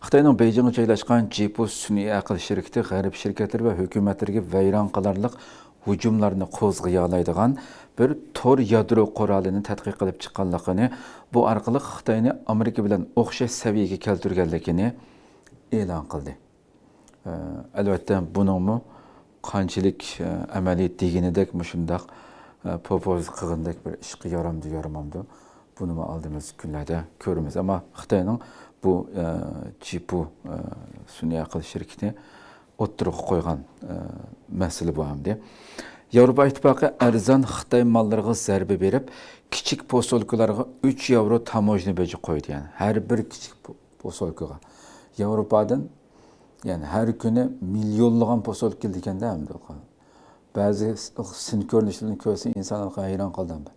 خىتاينىڭ بېيجىڭغا جايلاشقان جىپۇ سۈنئىي ئەقىل شىركىتى غەرب شىركەتلىرى ۋە ھۆكۈمەتلىرىگە ۋەيران قىلارلىق ھۇجۇملارنى قوزغىيالايدىغان بىر تور يادرو قورالىنى تەتقىق قىلىپ چىققانلىقىنى، بۇ ئارقىلىق خىتاينى ئامېرىكا بىلەن ئوخشاش سەۋىيەگە كەلتۈرگەنلىكىنى ئېلان قىلدى. ئە، ئەلۋەتتە، بۇنىڭمۇ قانچىلىك، ئە، ئەمەلىي دېگىنىدەك مۇشۇنداق، ئە، پوپوز قىلغىنىدەك بىر ئىشقا يارامدۇ، يارىمامدۇ؟ بۇنىمۇ ئالدىمىزدىكى كۈنلەردە كۆرىمىز. ئەمما خىتاينىڭ بۇ، ئە، جىپۇ، ئە، سۈنئىي ئەقىل شىركىتى ئوتتۇرىغا قويغان، ئە، مەسىلە بۇ ئەمدى. ياۋروپا ئىتتىپاقى ئەرزان خىتاي ماللىرىغا زەربە بېرىپ، كىچىك پوسۇلكىلارغا ئۈچ ياۋرو تاموژنا بېجى قويدى. يەنى ھەر بىر كىچىك پو-، پوسۇلكىغا ياۋروپادىن، يەنى ھەر كۈنى مىليونلىغان پوسۇلكا كېلىدىكەن-دە ئەمدى. بەزى سىن كۆرۈنۈشلىرىنى كۆرسە ئىنسان ھەيران قالىدۇ.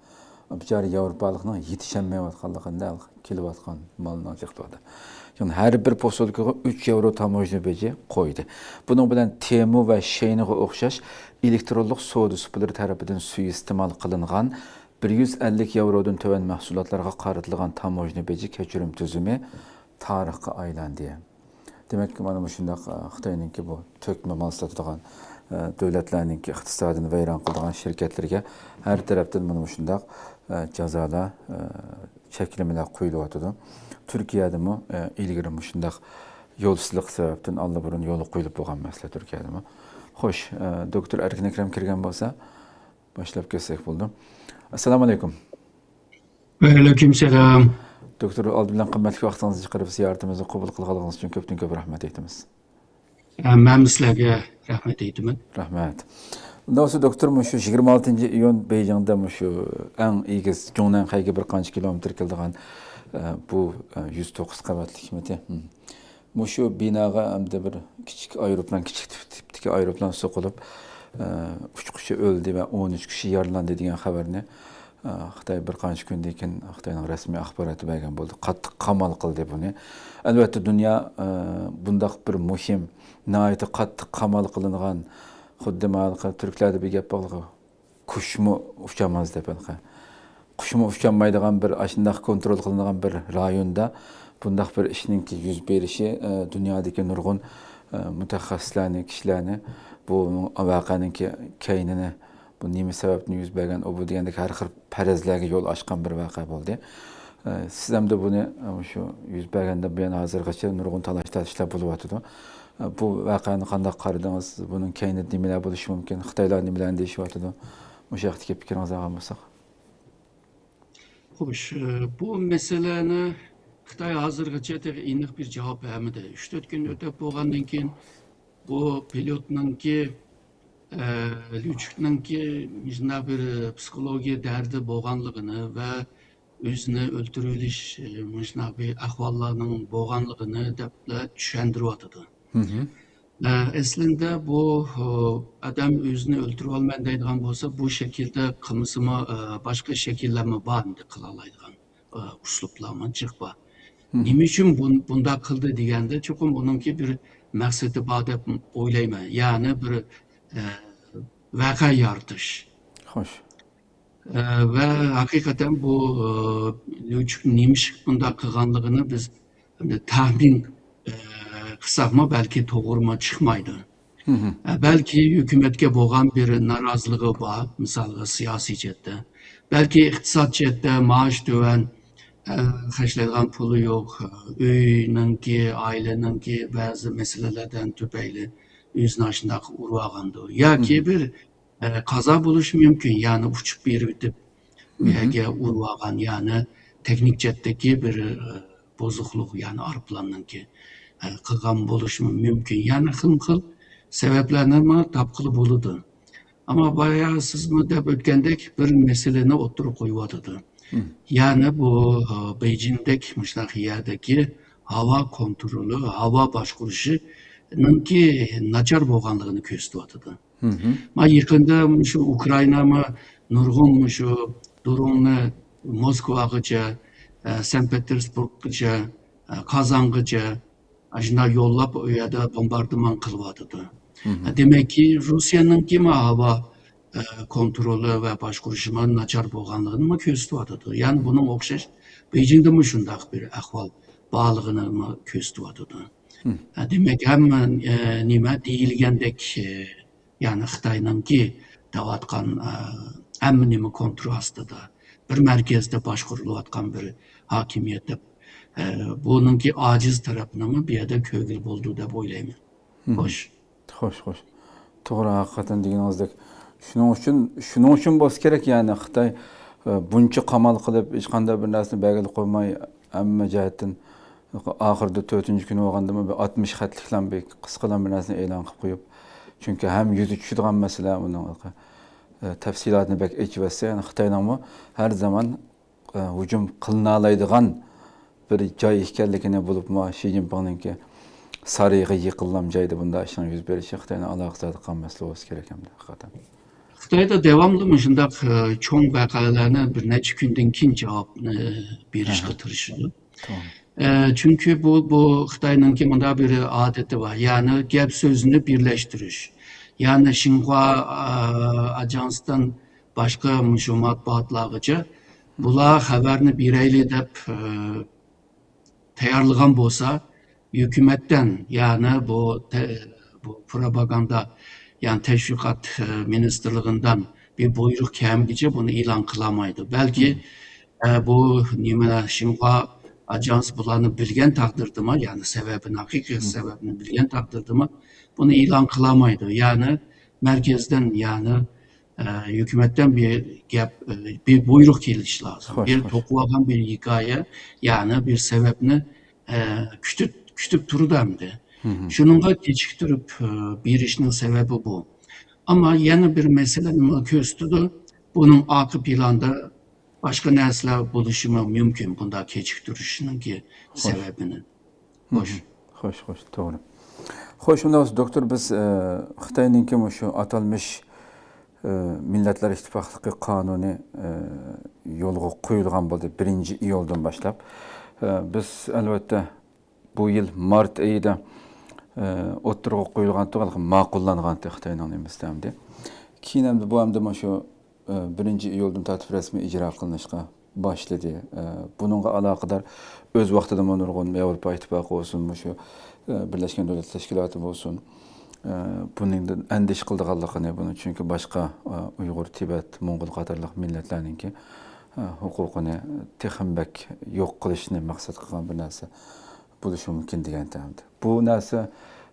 بىچارە ياۋروپالىقنىڭ يېتىشەلمەيۋاتقانلىقىنى، كېلىۋاتقان مالنىڭ جىقلىۋاتىدۇ. يەنى ھەر بىر پوسۇلكىغا ئۈچ ياۋرو تاموژنا بېجى قويدى. بۇنىڭ بىلەن تېمۇ ۋە شېينىغا ئوخشاش ئېلېكترونلۇق سودا سۇپىلىرى تەرىپىدىن سۇيىئىستېمال قىلىنغان بىر يۈز ئەللىك ياۋرودىن تۆۋەن مەھسۇلاتلارغا قارىتىلغان تاموژنا بېجى كەچۈرۈم تۈزۈمى تارىخقا ئايلاندى. دېمەك، مانا مۇشۇنداق، ئە، خىتاينىڭكى بۇ تۆكمە مال ساتىدىغان، ئە، دۆلەتلەرنىڭكى ئىقتىسادىنى ۋەيران قىلىدىغان شىركەتلىرىگە ھەر تەرەپتىن مانا مۇشۇنداق، ئە، جازالار، ئە، چەكلىمىلەر قويۇلۇۋاتىدۇ. تۈركىيەدىمۇ، ئە، ئىلگىرى مۇشۇنداق يول سىزىقى سەۋەبتىن ئاللىبۇرۇن يولغا قويۇلۇپ بولغان مەسىلە تۈركىيەدىمۇ. خوش، ئە، دوكتور ئەركىن ئەكرەم كىرگەن بولسا، باشلاپ كەتسەك بولىدۇ. ئەسسالامۇ ئەلەيكۇم. ۋەئەلەيكۇم سالام. دوكتور، ئالدى بىلەن قىممەتلىك ۋاقتىڭىزنى چىقىرىپ زىيارىتىمىزنى قوبۇل قىلغانلىقىڭىز ئۈچۈن كۆپتىن كۆپ رەھمەت ئېيتىمىز. ئە، مەنمۇ سىلەرگە رەھمەت ئېيتىمەن. رەھمەت. ئۇنداق بولسا، دوكتور، مۇشۇ يىگىرمە ئالتىنچى ئىيۇن بېيجىڭدا مۇشۇ ئەڭ ئېگىز جۇڭنەنخەيگە بىر قانچە كىلومېتىر كېلىدىغان، ئە، بۇ، ئە، يۈز توققۇز قەۋەتلىكمىدى؟ ھىم. مۇشۇ بىناغا ئەمدى بىر كىچىك ئايروپىلان، كىچىك تىپ-، تىپتىكى ئايروپىلان سوقۇلۇپ، ئە، ئۈچ كىشى ئۆلدى ۋە ئون ئۈچ كىشى يارىلاندى دېگەن خەۋەرنى، ئە، خىتاي بىر قانچە كۈندىن كېيىن خىتاينىڭ رەسمىي ئاخباراتى بەرگەن بولدى. قاتتىق قامال قىلدى بۇنى. ئەلۋەتتە، دۇنيا، ئە، بۇنداق بىر مۇھىم، ناھايىتى قاتتىق قامال قىلىنغان، خۇددى مانا تۈركلەردە بىر گەپ بارغۇ، قۇشمۇ ئۇچالماس دەپ ھېلىقى. قۇشمۇ ئۇچالمايدىغان بىر، ئاشۇنداق كونترول قىلىنىدىغان بىر رايوندا بۇنداق بىر ئىشنىڭكى يۈز بېرىشى، ئە، دۇنيادىكى نۇرغۇن، ئە، مۇتەخەسسىسلەرنى، كىشىلەرنى بۇ ۋەقەنىڭكى كەينىنى، بۇ نېمە سەۋەبتىن يۈز بەرگەن، ئۇ بۇ دېگەندەك ھەر خىل پەرەزلەرگە يول ئاچقان بىر ۋەقە بولدى. ئە، سىز ئەمدى بۇنى، ئە، شۇ يۈز بەرگەندىن بۇيان ھازىرغىچە نۇرغۇن تالاش-تارتىشلار بولۇۋاتىدۇ. ئە، بۇ ۋەقەنى قانداق قارىدىڭىز؟ بۇنىڭ كەينىدە نېمىلەر بولۇشى مۇمكىن؟ خىتايلار نېمىلەرنى دېيىشىۋاتىدۇ؟ مۇشۇ ھەقتىكى پىكرىڭىزنى ئالغان بولساق. خوش، ئە، بۇ مەسىلىنى خىتاي ھازىرغىچە تېخى ئېنىق بىر جاۋاب بەرمىدى. ئۈچ تۆت كۈن ئۆتۈپ بولغاندىن كېيىن بۇ پىلوتنىڭكى، ئە، ليۇچۈكنىڭكى مۇشۇنداق بىر پسىخولوگىيە دەردى بولغانلىقىنى ۋە ئۆزىنى ئۆلتۈرۈۋېلىش، ئە، مۇشۇنداق بىر ئەھۋاللارنىڭ بولغانلىقىنى دەپلا چۈشەندۈرۈۋاتىدۇ. مھم. ئە، ئەسلىندە بۇ، ئۇ، ئادەم ئۆزىنى ئۆلتۈرۈۋالىمەن دەيدىغان بولسا، بۇ شەكىلدە قىلمىسىمۇ، ئە، باشقا شەكىللەرمۇ بار ئەمدى قىلالايدىغان، ئە، ئۇسلۇبلارمۇ جىق بار. مھم. نېمە ئۈچۈن بۇن-، بۇنداق قىلدى دېگەندە، چوقۇم ئۇنىڭكى بىر مەقسىتى بار دەپ ئويلايمەن. يەنى بىر، ئە، ۋەقە يارىتىش. خوش. ئە، ۋە ھەقىقەتەن بۇ، ئە، ليۇچۈك نېمىشقا بۇنداق قىلغانلىقىنى بىز تەخمىن، ئە، قىلساقمۇ بەلكى توغرىمۇ چىقمايدۇ. مھم. ئە، بەلكى ھۆكۈمەتكە بولغان بىر نارازىلىقى بار، مىسالغا سىياسىي جەھەتتە. بەلكى ئىقتىساد جەھەتتە مائاش تۆۋەن، ئە، خەجلەيدىغان پۇلى يوق، ئۆينىڭكى، ئائىلىنىڭكى بەزى مەسىلىلەردىن تۈپەيلى ئۆزىنى ئاشۇنداق ئۇرۇۋالغاندۇ. ياكى بىر، ئە، قازا بولۇشى مۇمكىن، يەنى ئۇچۇپ بېرىۋېتىپ، ئۇ يەرگە ئۇرۇۋالغان، يەنى تېخنىك جەھەتتىكى بىر، ئە، بۇزۇقلۇق، يەنى ئايروپىلاننىڭكى، ئە، قىلغان بولۇشى مۇمكىن. يەنى خىلمۇ خىل سەۋەبلەرنىمۇ تاپقىلى بولىدۇ. ئەمما بايا سىزمۇ دەپ ئۆتكەندەك بىر مەسىلىنى ئوتتۇرىغا قويۇۋاتىدۇ. يەنى بۇ، ئە، بېيجىڭدەك مۇشۇنداق يەردىكى ھاۋا كونترولى، ھاۋا باشقۇرۇشىنىڭكى ناچار بولغانلىقىنى كۆرسىتىۋاتىدۇ. ما يېقىندا مۇشۇ ئۇكرائىنامۇ نۇرغۇن مۇشۇ دروننى موسكۋاغىچە، ئە، سەنت پېتېرسبۇرگقىچە، ئە، قازانغىچە، ئاشۇنداق يوللاپ، ئۇ يەردە بومباردىمان قىلىۋاتىدۇ. دېمەككى، روسىيەنىڭكىمۇ ھاۋا، ئە، كونترولى ۋە باشقۇرۇشىمۇ ناچار بولغانلىقىنىمۇ كۆرسىتىۋاتىدۇ. يەنى بۇنىڭ ئوخشاش بېيجىڭدىمۇ شۇنداق بىر ئەھۋال بارلىقىنىمۇ كۆرسىتىۋاتىدۇ. ئە، دېمەك، ھەممە، ئە، نېمە دېيىلگەندەك، ئە، يەنى خىتاينىڭكى دەۋاتقان، ئە، ھەممە نېمە كونترول ئاستىدا، بىر مەركەزدە باشقۇرۇلۇۋاتقان بىر ھاكىمىيەت دەپ، ئە، بۇنىڭكى ئاجىز تەرەپنىمۇ بۇ يەردە كۆرگىلى بولىدۇ دەپ ئويلايمەن. خوش. خوش، خوش. توغرا، ھەقىقەتەن دېگىنىڭىزدەك. شۇنىڭ ئۈچۈن، شۇنىڭ ئۈچۈن بولسا كېرەك، يەنى خىتاي، ئە، بۇنچە قامال قىلىپ، ھېچقانداق بىر نەرسىنى بەلگىلەپ قويماي، ھەممە جەھەتتىن ئاخىرىدا تۆتىنچى كۈنى بولغاندىمۇ بىر ئاتمىش خەتلىكلام بىر قىسقىلام بىر نەرسىنى ئېلان قىلىپ قويۇپ، چۈنكى ھەم يۈزى چۈشىدىغان مەسىلە بۇنىڭ، ئە، تەپسىلاتىنى بەك ئېچىۋەتسە، يەنى خىتاينىڭمۇ ھەر زامان، ئە، ھۇجۇم قىلىنالايدىغان بىر جاي ئىكەنلىكىنى، بولۇپمۇ شى جىنپىڭنىڭكى سارىيىغا يېقىنلام جايدا بۇنداق ئىشنىڭ يۈز بېرىشى خىتاينىڭ ئالاقىسىدا قالغان مەسىلە بولسا كېرەك ئەمدى، ھەقىقەتەن. خىتايدا داۋاملىق مۇشۇنداق، ئە، چوڭ ۋەقەلەرنى بىر نەچچە كۈندىن كېيىن جاۋابنى بېرىشكە تىرىشىدۇ. ئە، چۈنكى بۇ، بۇ خىتاينىڭكى مۇنداق بىر ئادىتى بار. يەنى گەپ سۆزنى بىرلەشتۈرۈش. يەنى شىنخۇا، ئە، ئاژانسىدىن باشقا مۇشۇ مەتبۇئاتلارغىچە بۇلار خەۋەرنى بېرەيلى دەپ، ئە، تەييارلىغان بولسا، ھۆكۈمەتتىن، يەنى بۇ تە-، بۇ پروپاگاندا، يەنى تەشۋىقات، ئە، مىنىستىرلىقىدىن بىر بۇيرۇق كەلمىگۈچە بۇنى ئېلان قىلالمايدۇ. بەلكى، ئە، بۇ نېمە، شىنخۇا ئاژانسى بۇلارنى بىلگەن تەقدىردىمۇ، يەنى سەۋەبىنى، ھەقىقىي سەۋەبىنى بىلگەن تەقدىردىمۇ، بۇنى ئېلان قىلالمايدۇ. يەنى مەركەزدىن، يەنى ئە، ھۆكۈمەتتىن بىر گەپ، ئە، بىر بۇيرۇق كېلىشى لازىم. بىر توقۇۋالغان بىر ھېكايە، يەنى بىر سەۋەبنى، ئە، كۈتۈپ، كۈتۈپ تۇرىدۇ ئەمدى. شۇنىڭغا كېچىكتۈرۈپ، ئە، بېرىشنىڭ سەۋەبى بۇ. ئەمما يەنە بىر مەسىلىنى كۆرسىتىدۇ. بۇنىڭ ئارقا پىلاندا باشقا نەرسىلەر بولۇشىمۇ مۇمكىن، بۇنداق كېچىكتۈرۈشنىڭكى سەۋەبىنى. خوش. خوش، خوش، توغرا. خوش، ئۇنداق بولسا، دوكتور، بىز، ئە، خىتاينىڭكى مۇشۇ ئاتالمىش، ئە، مىللەتلەر ئىتتىپاقلىقى قانۇنى، ئە، يولغا قويۇلغان بولدى، بىرىنچى ئىيۇلدىن باشلاپ. ئە، بىز، ئەلۋەتتە، بۇ يىل مارت ئېيىدا، ئە، ئوتتۇرىغا قويۇلغان، ماقۇللانغان خىتاينىڭ نېمىسىدە ئەمدى. كېيىن ئەمدى بۇ ئەمدى مۇشۇ ئە، بىرىنچى ئىيۇلدىن تارتىپ رەسمىي ئىجرا قىلىنىشقا باشلىدى. ئە، بۇنىڭغا ئالاقىدار ئۆز ۋاقتىدىمۇ نۇرغۇن ياۋروپا ئىتتىپاقى بولسۇن، مۇشۇ، ئە، بىرلەشكەن دۆلەتلەر تەشكىلاتى بولسۇن، ئە، بۇنىڭدىن ئەندىشە قىلىدىغانلىقىنى، بۇنى چۈنكى باشقا، ئە، ئۇيغۇر، تىبەت، موڭغۇل قاتارلىق مىللەتلەرنىڭكى، ئە، ھوقۇقىنى تېخىمۇ بەك يوق قىلىشنى مەقسەت قىلغان بىر نەرسە بولۇشى مۇمكىن دېگەنتى ئەمدى. بۇ نەرسە،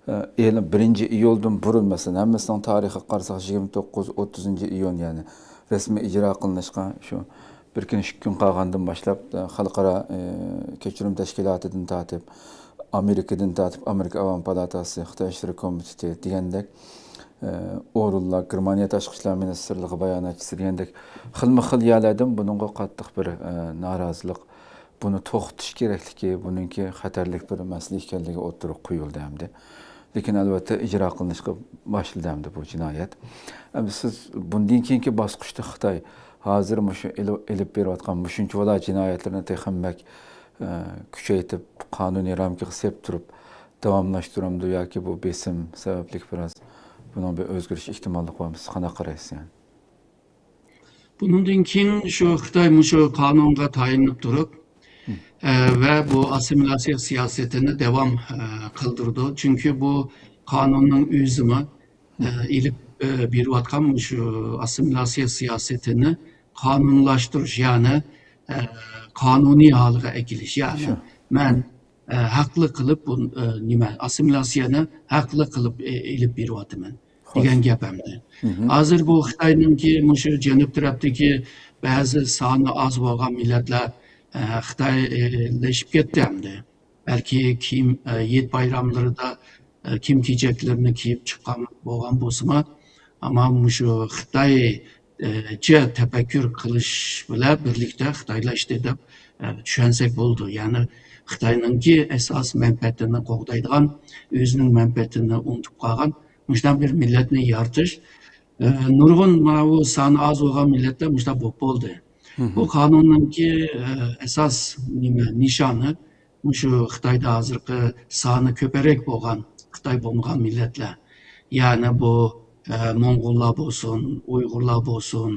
ئە، ئېلان، بىرىنچى ئىيۇلدىن بۇرۇن، مەسىلەن، ھەممىسىنىڭ تارىخىغا قارىساق، يىگىرمە توققۇز، ئوتتۇزىنچى ئىيۇن، يەنى رەسمىي ئىجرا قىلىنىشقا شۇ بىر كۈن، ئىككى كۈن قالغاندىن باشلاپ، ئە، خەلقئارا، ئە، كەچۈرۈم تەشكىلاتىدىن تارتىپ، ئامېرىكىدىن تارتىپ، ئامېرىكا ئاۋام پالاتاسى، خىتاي ئىشلىرى كومىتېتى دېگەندەك، ئە، ئورۇنلار، گېرمانىيە تاشقى ئىشلار مىنىستىرلىقى باياناتچىسى دېگەندەك، خىلمۇ خىل يەرلەردىن بۇنىڭغا قاتتىق بىر، ئە، نارازىلىق، بۇنى توختىتىش كېرەكلىكى، بۇنىڭكى خەتەرلىك بىر مەسىلە ئىكەنلىكى ئوتتۇرىغا قويۇلدى ئەمدى. لېكىن، ئەلۋەتتە، ئىجرا قىلىنىشقا باشلىدى ئەمدى بۇ جىنايەت. ئەمدى سىز بۇندىن كېيىنكى باسقۇچتا خىتاي ھازىر مۇشۇ ئېلىپ، ئېلىپ بېرىۋاتقان مۇشۇنچىۋالا جىنايەتلىرىنى تېخىمۇ بەك، ئە، كۈچەيتىپ، قانۇنىي رامكىغا سېلىپ تۇرۇپ داۋاملاشتۇرامدۇ ياكى بۇ بېسىم سەۋەبلىك بىراز بۇنىڭ بىر ئۆزگىرىش ئېھتىماللىقى بارمۇ؟ سىز قانداق قارايسىز يەنى؟ بۇنىڭدىن كېيىن شۇ خىتاي مۇشۇ قانۇنغا تايىنىپ تۇرۇپ، ئە، ۋە بۇ ئاسسىمىلياتسىيە سىياسىتىنى داۋام، ئە، قىلدۇرىدۇ. چۈنكى بۇ قانۇننىڭ ئۆزىمۇ، ئە، ئېلىپ، ئە، بېرىۋاتقان مۇشۇ ئاسسىمىلياتسىيە سىياسىتىنى قانۇنلاشتۇرۇش، يەنى ئە، قانۇنىي ھالغا ئەكېلىش. يەنى مەن، ئە، ھەقلىق قىلىپ بۇ، ئە، نېمە، ئاسسىمىلياتسىيەنى ھەقلىق قىلىپ، ئە، ئېلىپ بېرىۋاتىمەن دېگەن گەپ ئەمدى. ھازىر بۇ خىتاينىڭكى مۇشۇ جەنۇب تەرەپتىكى بەزى سانى ئاز بولغان مىللەتلەر، ئە، خىتايلىشىپ كەتتى ئەمدى. بەلكى كېيىن، ئە، ھېيت بايراملىرىدا، ئە، كىيىم-كېچەكلىرىنى كىيىپ چىققان بولغان بولسىمۇ، ئەمما مۇشۇ خىتاي، ئە، چە تەپەككۇر قىلىش بىلەن بىرلىكتە خىتايلاشتى دەپ، ئە، چۈشەنسەك بولىدۇ. يەنى خىتاينىڭكى ئاساس مەنپەئەتىنى قوغدايدىغان، ئۆزىنىڭ مەنپەئەتىنى ئۇنتۇپ قالغان مۇشۇنداق بىر مىللەتنى يارىتىش، ئە، نۇرغۇن ماۋۇ سانى ئاز بولغان مىللەتلەر مۇشۇنداق بولۇپ بولدى. بۇ قانۇننىڭكى، ئە، ئاساس نېمە، نىشانى مۇشۇ خىتايدا ھازىرقى سانى كۆپرەك بولغان خىتاي بولمىغان مىللەتلەر، يەنى بۇ، ئە، موڭغۇللار بولسۇن، ئۇيغۇرلار بولسۇن،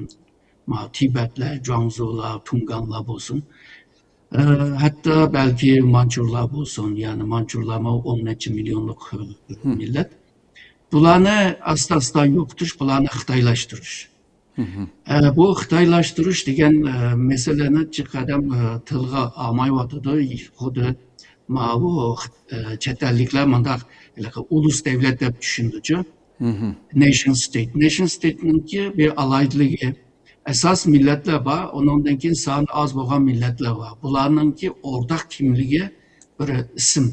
ما، تىبەتلەر، جۇاڭزۇلار، تۇڭگانلار بولسۇن، ئە، ھەتتا بەلكى مانچۇرلار بولسۇن، يەنى مانچۇرلارمۇ ئون نەچچە مىليونلۇق، ئە، مىللەت. بۇلارنى ئاستا-ئاستا يوقىتىش، بۇلارنى خىتايلاشتۇرۇش. ئە، بۇ خىتايلاشتۇرۇش دېگەن، ئە، مەسىلىنى جىق ئادەم، ئە، تىلغا ئالمايۋاتىدۇ. خۇددى ماۋۇ، ئە، چەت ئەللىكلەر مۇنداق ھېلىقى ئۇلۇس دەۋلەت دەپ چۈشىنىدۇچۇ. نېشن ستېيت. نېشن ستېيتنىڭكى بىر ئالاھىدىلىكى، ئاساس مىللەتلەر بار، ئۇنىڭدىن كېيىن سانى ئاز بولغان مىللەتلەر بار. بۇلارنىڭكى ئورتاق كىملىكى بىر ئىسىم.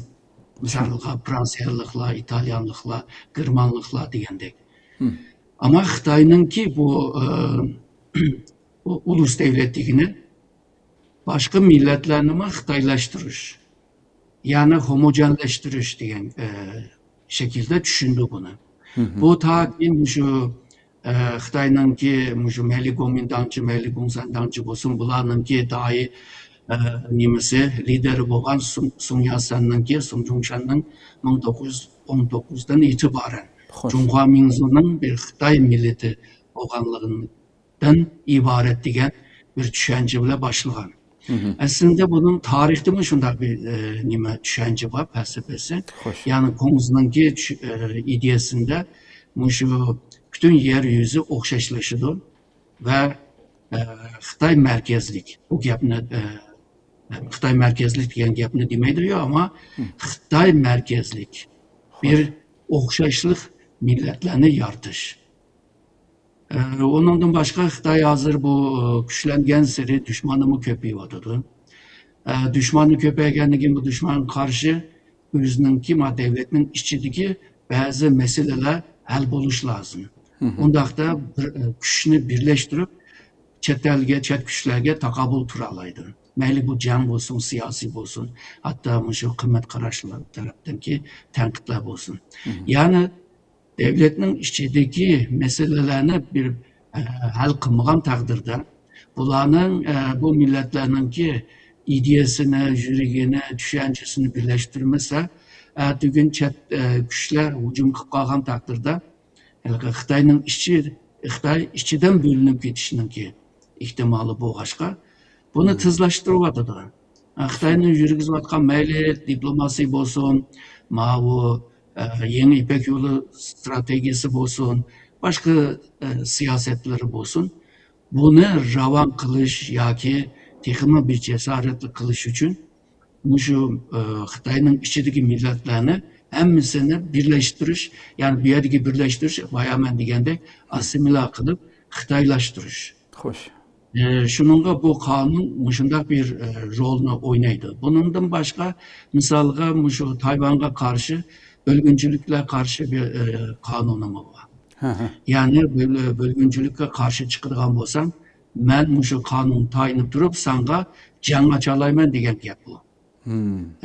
مىسالغا، فرانسىيەلىكلەر، ئىتالىيەلىكلەر، گېرمانلىقلار دېگەندەك. ئەمما خىتاينىڭكى بۇ، ئە، بۇ ئۇلۇس دەۋلەت دېگىنى باشقا مىللەتلەرنىمۇ خىتايلاشتۇرۇش، يەنى خوموجەنلەشتۈرۈش دېگەن، ئە، شەكىلدە چۈشىنىدۇ بۇنى. بۇ تاكى مۇشۇ، ئە، خىتاينىڭكى مۇشۇ مەيلى گومىنداڭچى، مەيلى گوڭسەنداڭچى بولسۇن، بۇلارنىڭكى دائىي، ئە، نېمىسى، لىدېرى بولغان سۇڭ، سۇڭ ياتسەننىڭكى، سۇڭ جۇڭشەننىڭ مىڭ توققۇز يۈز ئون توققۇزدىن ئېتىبارەن جۇڭخۇا مىڭزۇنىڭ بىر خىتاي مىللىتى بولغانلىقىنى دىن ئىبارەت دېگەن بىر چۈشەنچە بىلەن باشلىغان. ئەسلىدە بۇنىڭ تارىختىمۇ شۇنداق بىر، ئە، نېمە، چۈشەنچە بار، پەلسەپىسى. يەنى كۇڭزىنىڭكى چۈ-، ئە، ئىدىيەسىندە مۇشۇ پۈتۈن يەر يۈزى ئوخشاشلىشىدۇ ۋە، ئە، خىتاي مەركەزلىك. بۇ گەپنى، ئە، خىتاي مەركەزلىك دېگەن گەپنى دېمەيدۇ، يا، ئەمما خىتاي مەركەزلىك بىر ئوخشاشلىق مىللەتلەرنى يارىتىش. ئە، ئۇنىڭدىن باشقا خىتاي ھازىر بۇ، ئە، كۈچلەنگەنسېرى دۈشمىنىمۇ كۆپىيىۋاتىدۇ. ئە، دۈشمىنى كۆپەيگەندىن كېيىن بۇ دۈشمەنگە قارشى ئۆزىنىڭكى، ما، دەۋلەتنىڭ ئىچىدىكى بەزى مەسىلىلەر ھەل بولۇشى لازىم. ئۇنداقتا بىر، ئە، كۈچنى بىرلەشتۈرۈپ، چەت ئەلگە، چەت كۈچلەرگە تاقابىل تۇرالايدۇ. مەيلى بۇ جەڭ بولسۇن، سىياسىي بولسۇن، ھەتتا مۇشۇ قىممەت قاراشلار تەرەپتىنكى تەنقىدلەر بولسۇن. يەنى دەۋلەتنىڭ ئىچىدىكى مەسىلىلەرنى بىر، ئە، ھەل قىلمىغان تەقدىردە، بۇلارنىڭ، ئە، بۇ مىللەتلەرنىڭكى ئىدىيەسىنى، يۈرىكىنى، چۈشەنچىسىنى بىرلەشتۈرمىسە، ئەتىگۈن چەت، ئە، كۈچلەر ھۇجۇم قىلىپ قالغان تەقدىردە، ھېلىقى خىتاينىڭ ئىچى، خىتاي ئىچىدىن بۆلۈنۈپ كېتىشنىڭكى ئېھتىمالى بولغاچقا، بۇنى تېزلەشتۈرۈۋاتىدۇ. خىتاينىڭ يۈرگۈزۈۋاتقان مەيلى دىپلوماسىيە بولسۇن، ماۋۇ، ئە، يېڭى يىپەك يولى ستراتېگىيەسى بولسۇن، باشقا، ئە، سىياسەتلىرى بولسۇن، بۇنى راۋان قىلىش ياكى تېخىمۇ بىر جاسارەتلىك قىلىش ئۈچۈن مۇشۇ، ئە، خىتاينىڭ ئىچىدىكى مىللەتلەرنى ھەممىسىنى بىرلەشتۈرۈش، يەنى بۇ يەردىكى بىرلەشتۈرۈش، بايا مەن دېگەندەك، ئاسسىمىليا قىلىپ خىتايلاشتۇرۇش. ئە، شۇنىڭغا بۇ قانۇن مۇشۇنداق بىر، ئە، رولنى ئوينايدۇ. بۇنىڭدىن باشقا، مىسالغا، مۇشۇ تايۋانغا قارشى، بۆلگۈنچىلىكلەر قارشى بىر، ئە، قانۇنىمۇ بار. يەنى بۆل-، بۆلگۈنچىلىككە قارشى چىقىدىغان بولساڭ، مەن مۇشۇ قانۇنغا تايىنىپ تۇرۇپ ساڭا جەڭ ئاچالايمەن دېگەن گەپ بۇ.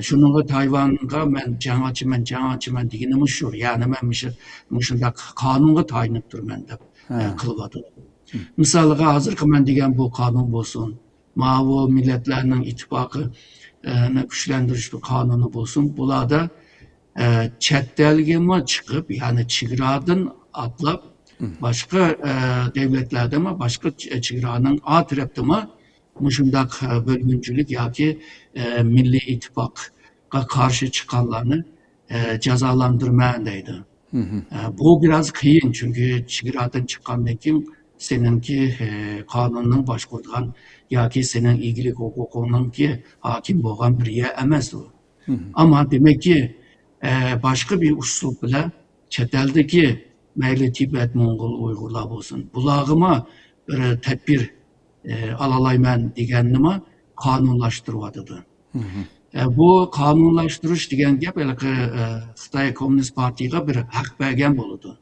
شۇنىڭغا تايۋانغا مەن جەڭ ئاچىمەن، جەڭ ئاچىمەن دېگىنىمۇ شۇ. يەنى مەن مۇشۇ، مۇشۇنداق قانۇنغا تايىنىپ تۇرىمەن دەپ، ئە، قىلىۋاتىدۇ. مىسالغا، ھازىرقى مەن دېگەن بۇ قانۇن بولسۇن، ماۋۇ مىللەتلەرنىڭ ئىتتىپاقى، ئە، نى كۈچلەندۈرۈش قانۇنى بولسۇن، بۇلاردا، ئە، چەت ئەلگىمۇ چىقىپ، يەنى چېگرادىن ئاتلاپ، باشقا، ئە، دەۋلەتلەردىمۇ، باشقا چ-، چېگرانىڭ ئا تەرەپتىمۇ مۇشۇنداق، ئە، بۆلگۈنچىلىك ياكى، ئە، مىللىي ئىتتىپاققا قارشى چىققانلارنى، ئە، جازالاندۇرىمەن دەيدۇ. ئە، بۇ بىراز قىيىن، چۈنكى چېگرادىن چىققاندىن كېيىن سېنىڭكى، ئە، قانۇننىڭ باشقۇرىدىغان ياكى سېنىڭ ئىگىلىك ھوقۇقۇڭنىڭكى ھاكىم بولغان بىر يەر ئەمەس ئۇ. ئەمما دېمەككى، ئە، باشقا بىر ئۇسلۇب بىلەن چەت ئەلدىكى مەيلى تىبەت، موڭغۇل، ئۇيغۇرلار بولسۇن، بۇلارغىمۇ بىر تەدبىر، ئە، ئالالايمەن دېگەننىمۇ قانۇنلاشتۇرۇۋاتىدۇ. ئە، بۇ قانۇنلاشتۇرۇش دېگەن گەپ ھېلىقى، ئە، خىتاي كوممۇنىست پارتىيىغا بىر ھەق بەرگەن بولىدۇ.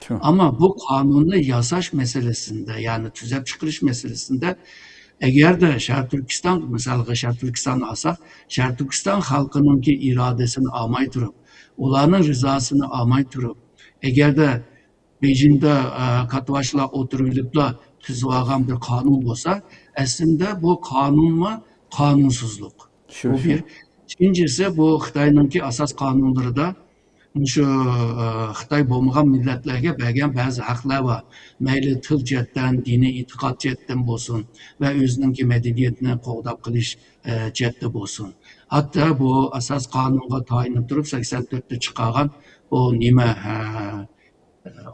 شۇ. ئەمما بۇ قانۇننى ياساش مەسىلىسىندە، يەنى تۈزەپ چىقىرىش مەسىلىسىندە، ئەگەردە شەرقىي تۈركىستان، مىسالغا شەرقىي تۈركىستاننى ئالساق، شەرقىي تۈركىستان خەلقىنىڭكى ئىرادىسىنى ئالماي تۇرۇپ، ئۇلارنىڭ رىزاسىنى ئالماي تۇرۇپ، ئەگەردە بېيجىڭدا، ئە، كاتتىباشلار ئولتۇرۇۋېلىپلا تۈزۈۋالغان بىر قانۇن بولسا، ئەسلىندە بۇ قانۇنمۇ قانۇنسىزلىق. شۇ، بۇ شۇ. بىر. ئىككىنچىسى، بۇ خىتاينىڭكى ئاساس قانۇنلىرىدا مۇشۇ، ئە، خىتاي بولمىغان مىللەتلەرگە بەرگەن بەزى ھەقلەر بار. مەيلى تىل جەھەتتىن، دىنىي ئېتىقاد جەھەتتىن بولسۇن ۋە ئۆزىنىڭكى مەدەنىيىتىنى قوغداپ قېلىش، ئە، جەھەتتە بولسۇن. ھەتتا بۇ ئاساس قانۇنغا تايىنىپ تۇرۇپ، سەكسەن تۆتتە چىقارغان بۇ نېمە، ئە،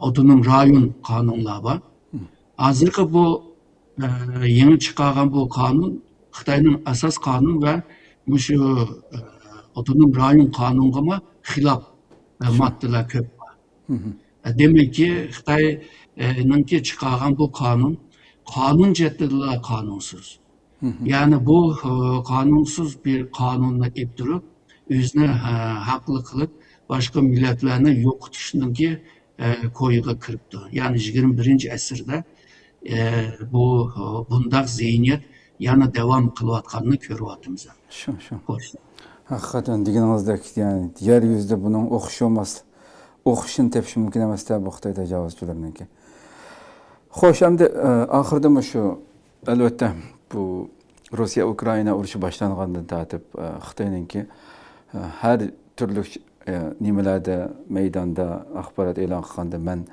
ئاپتونوم رايون قانۇنلار بار. ھازىرقى بۇ، ئە، يېڭى چىقارغان بۇ قانۇن خىتاينىڭ ئاساس قانۇن ۋە مۇشۇ، ئە، ئاپتونوم رايون قانۇنغىمۇ خىلاپ، ئە، ماددىلار كۆپ بار. ئە، دېمەككى، خىتاينىڭكى چىقارغان بۇ قانۇن قانۇن جەھەتتىنلا قانۇنسىز. يەنى بۇ، ئە، قانۇنسىز بىر قانۇننى ئېلىپ تۇرۇپ، ئۆزىنى، ئە، ھەقلىق قىلىپ، باشقا مىللەتلەرنى يوقىتىشنىڭكى، ئە، كويىغا كىرىپتۇ. يەنى يىگىرمە بىرىنچى ئەسىردە، ئە، بۇ، ئە، بۇنداق زېھنىيەت يەنە داۋام قىلىۋاتقاننى كۆرۈۋاتىمىز. شۇ، شۇ. خوش. ھەقىقەتەن دېگىنىڭىزدەك، يەنى يەر يۈزىدە بۇنىڭ ئوخشىشى بولماس، ئوخشىشىنى تېپىش مۇمكىن ئەمەس-تە بۇ خىتاي تاجاۋۇزچىلىرىنىڭكى. خوش، ئەمدى، ئە، ئاخىرىدا مۇشۇ، ئەلۋەتتە، بۇ روسىيە-ئۇكرائىنا ئۇرۇشى باشلانغاندىن تارتىپ، ئە، خىتاينىڭكى، ئە، ھەر تۈرلۈك، ئە، نېمىلەردە مەيداندا ئاخبارات ئېلان قىلغاندا مەن،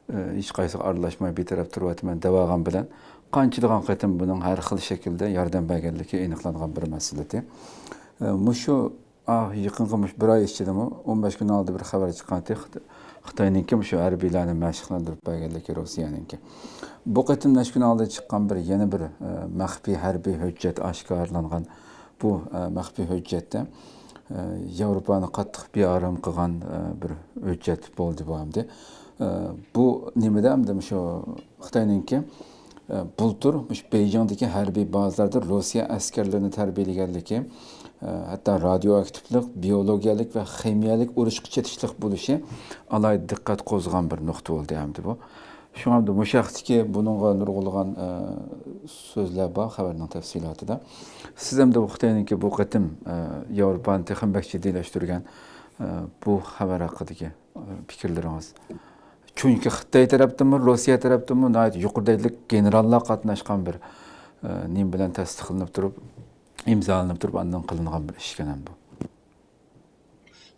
ئە، ھېچقايسىغا ئارىلاشماي بىتەرەپ تۇرۇۋاتىمەن دەۋالغان بىلەن قانچىلىغان قېتىم بۇنىڭ ھەر خىل شەكىلدە ياردەم بەرگەنلىكى ئېنىقلانغان بىر مەسىلە ئىدى. ئە، مۇشۇ ئا، يېقىنقى مۇشۇ بىر ئاي ئىچىدىمۇ ئون بەش كۈن ئالدى بىر خەۋەر چىققانتى، خىت-، خىتاينىڭكى مۇشۇ ھەربىيلەرنى مەشىقلەندۈرۈپ بەرگەنلىكى روسىيەنىڭكى. بۇ قېتىم نەچچە كۈن ئالدى چىققان بىر، يەنە بىر، ئە، مەخپىي ھەربىي ھۆججەت ئاشكارىلانغان. بۇ، ئە، مەخپىي ھۆججەتتە، ئە، ياۋروپانى قاتتىق بىئارام قىلغان، ئە، بىر ھۆججەت بولدى بۇ ئەمدى. ئە، بۇ نېمىدە ئەمدى مۇشۇ خىتاينىڭكى، ئە، بۇلتۇر مۇشۇ بېيجىڭدىكى ھەربىي بازىلاردا روسىيە ئەسكەرلىرىنى تەربىيەلىگەنلىكى، ئە، ھەتتا رادىيوئاكتىپلىق، بىيولوگىيەلىك ۋە خىمىيەلىك ئۇرۇشقا چېتىشلىق بولۇشى ئالاھىدە دىققەت قوزغىغان بىر نۇقتا بولدى ئەمدى بۇ. شۇڭا ئەمدى مۇشۇ ھەقتىكى بۇنىڭغا نۇرغۇنلىغان، ئە، سۆزلەر بار خەۋەرنىڭ تەپسىلاتىدا. سىز ئەمدى بۇ خىتاينىڭكى بۇ قېتىم، ئە، ياۋروپانى تېخىمۇ بەك جىددىيلەشتۈرگەن، ئە، بۇ خەۋەر ھەققىدىكى پىكىرلىرىڭىز؟ چۈنكى خىتاي تەرەپتىنمۇ، روسىيە تەرەپتىنمۇ ناھايىتى يۇقىرى دەرىجىلىك گېنېراللار قاتناشقان بىر، ئە، نېمە بىلەن تەستىقلىنىپ تۇرۇپ، ئىمزالىنىپ تۇرۇپ، ئاندىن قىلىنغان بىر ئىشكەن ھەم بۇ.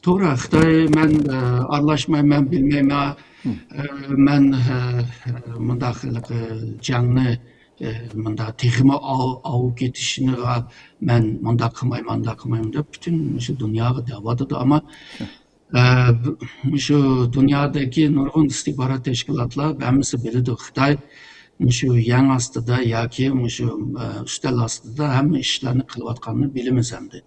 توغرا، خىتاي، مەن، ئە، ئارىلاشمايمەن، بىلمەيمەن، ئە، مەن، ئە، مۇنداق ھېلىقى جەڭنى، ئە، مۇنداق تېخىمۇ ئاۋ-، ئاۋۇپ كېتىشىغا مەن مۇنداق قىلمايمەن، مۇنداق قىلمايمەن دەپ پۈتۈن مۇشۇ دۇنياغا دەۋاتىدۇ. ئەمما ئە، مۇشۇ دۇنيادىكى نۇرغۇن ئىستىخبارات تەشكىلاتلار ھەممىسى بىلىدۇ، خىتاي مۇشۇ يەڭ ئاستىدا ياكى مۇشۇ، ئە، ئۈستەل ئاستىدا ھەممە ئىشلارنى قىلىۋاتقانلىقىنى بىلىمىز ئەمدى.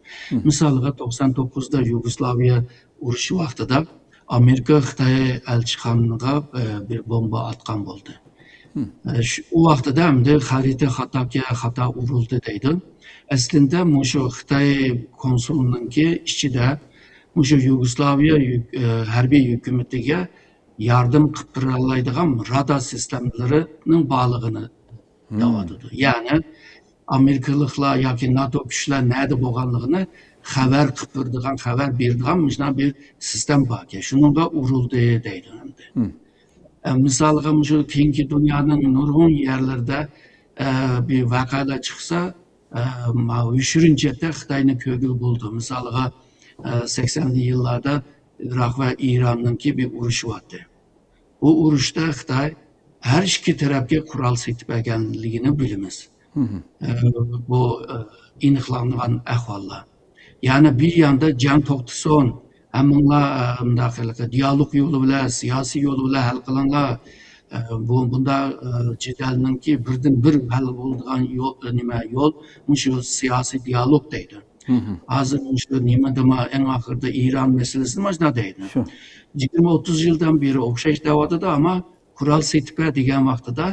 مىسالغا، توقسان توققۇزدا يۇگوسلاۋىيە ئۇرۇشى ۋاقتىدا ئامېرىكا خىتاي ئەلچىخانىغا، ئە، بىر بومبا ئاتقان بولدى. ئە، شۇ، ئۇ ۋاقتىدا ئەمدى خەرىتە خاتاكى خاتا ئۇرۇلدى دەيدۇ. ئەسلىندە مۇشۇ خىتاي كونسۇلىنىڭكى ئىچىدە مۇشۇ يۇگوسلاۋىيە يۈك-، ئە، ھەربىي ھۆكۈمىتىگە ياردەم قىلىپ بېرەلەيدىغان رادار سىستېمىلىرىنىڭ بارلىقىنى دەۋاتىدۇ. يەنى ئامېرىكىلىقلار ياكى ناتو كۈچلەر نەدە بولغانلىقىنى خەۋەر قىلىپ بېرىدىغان، خەۋەر بېرىدىغان مۇشۇنداق بىر سىستېما باركەن. شۇنىڭغا ئۇرۇلدى دەيدۇ ئەمدى. ئە، مىسالغا، مۇشۇ كېيىنكى دۇنيانىڭ نۇرغۇن يەرلىرىدە، ئە، بىر ۋەقەلەر چىقسا، ئە، ماۋۇ يوشۇرۇنچە خىتاينى كۆرگىلى بولىدۇ. مىسالغا، ئە، سەكسەنلىك يىللاردا ئىراق ۋە ئىراننىڭكى بىر ئۇرۇشى بارتى. بۇ ئۇرۇشتا خىتاي ھەر ئىككى تەرەپكە قورال سېتىپ بەرگەنلىكىنى بىلىمىز. ئە، بۇ، ئە، ئېنىقلانغان ئەھۋاللار. يەنى بىر ياندا جەڭ توختىسۇن، ھەممىڭلار، ئە، مۇنداق ھېلىقى دىيالوگ يولى بىلەن، سىياسىي يولى بىلەن ھەل قىلىڭلار، ئە، بۇ، بۇنداق، ئە، جېدەلنىڭكى بىردىن بىر ھەل بولىدىغان يول، نېمە، يول مۇشۇ سىياسىي دىئالوگ دەيدۇ. ھازىر مۇشۇ نېمە دېما، ئەڭ ئاخىرىدا ئىران مەسىلىسىنى مانا شۇنداق دەيدۇ. شۇ. يىگىرمە، ئوتتۇز يىلدىن بېرى ئوخشاش دەۋاتىدۇ، ئەمما قورال سېتىپ بەر دېگەن ۋاقتىدا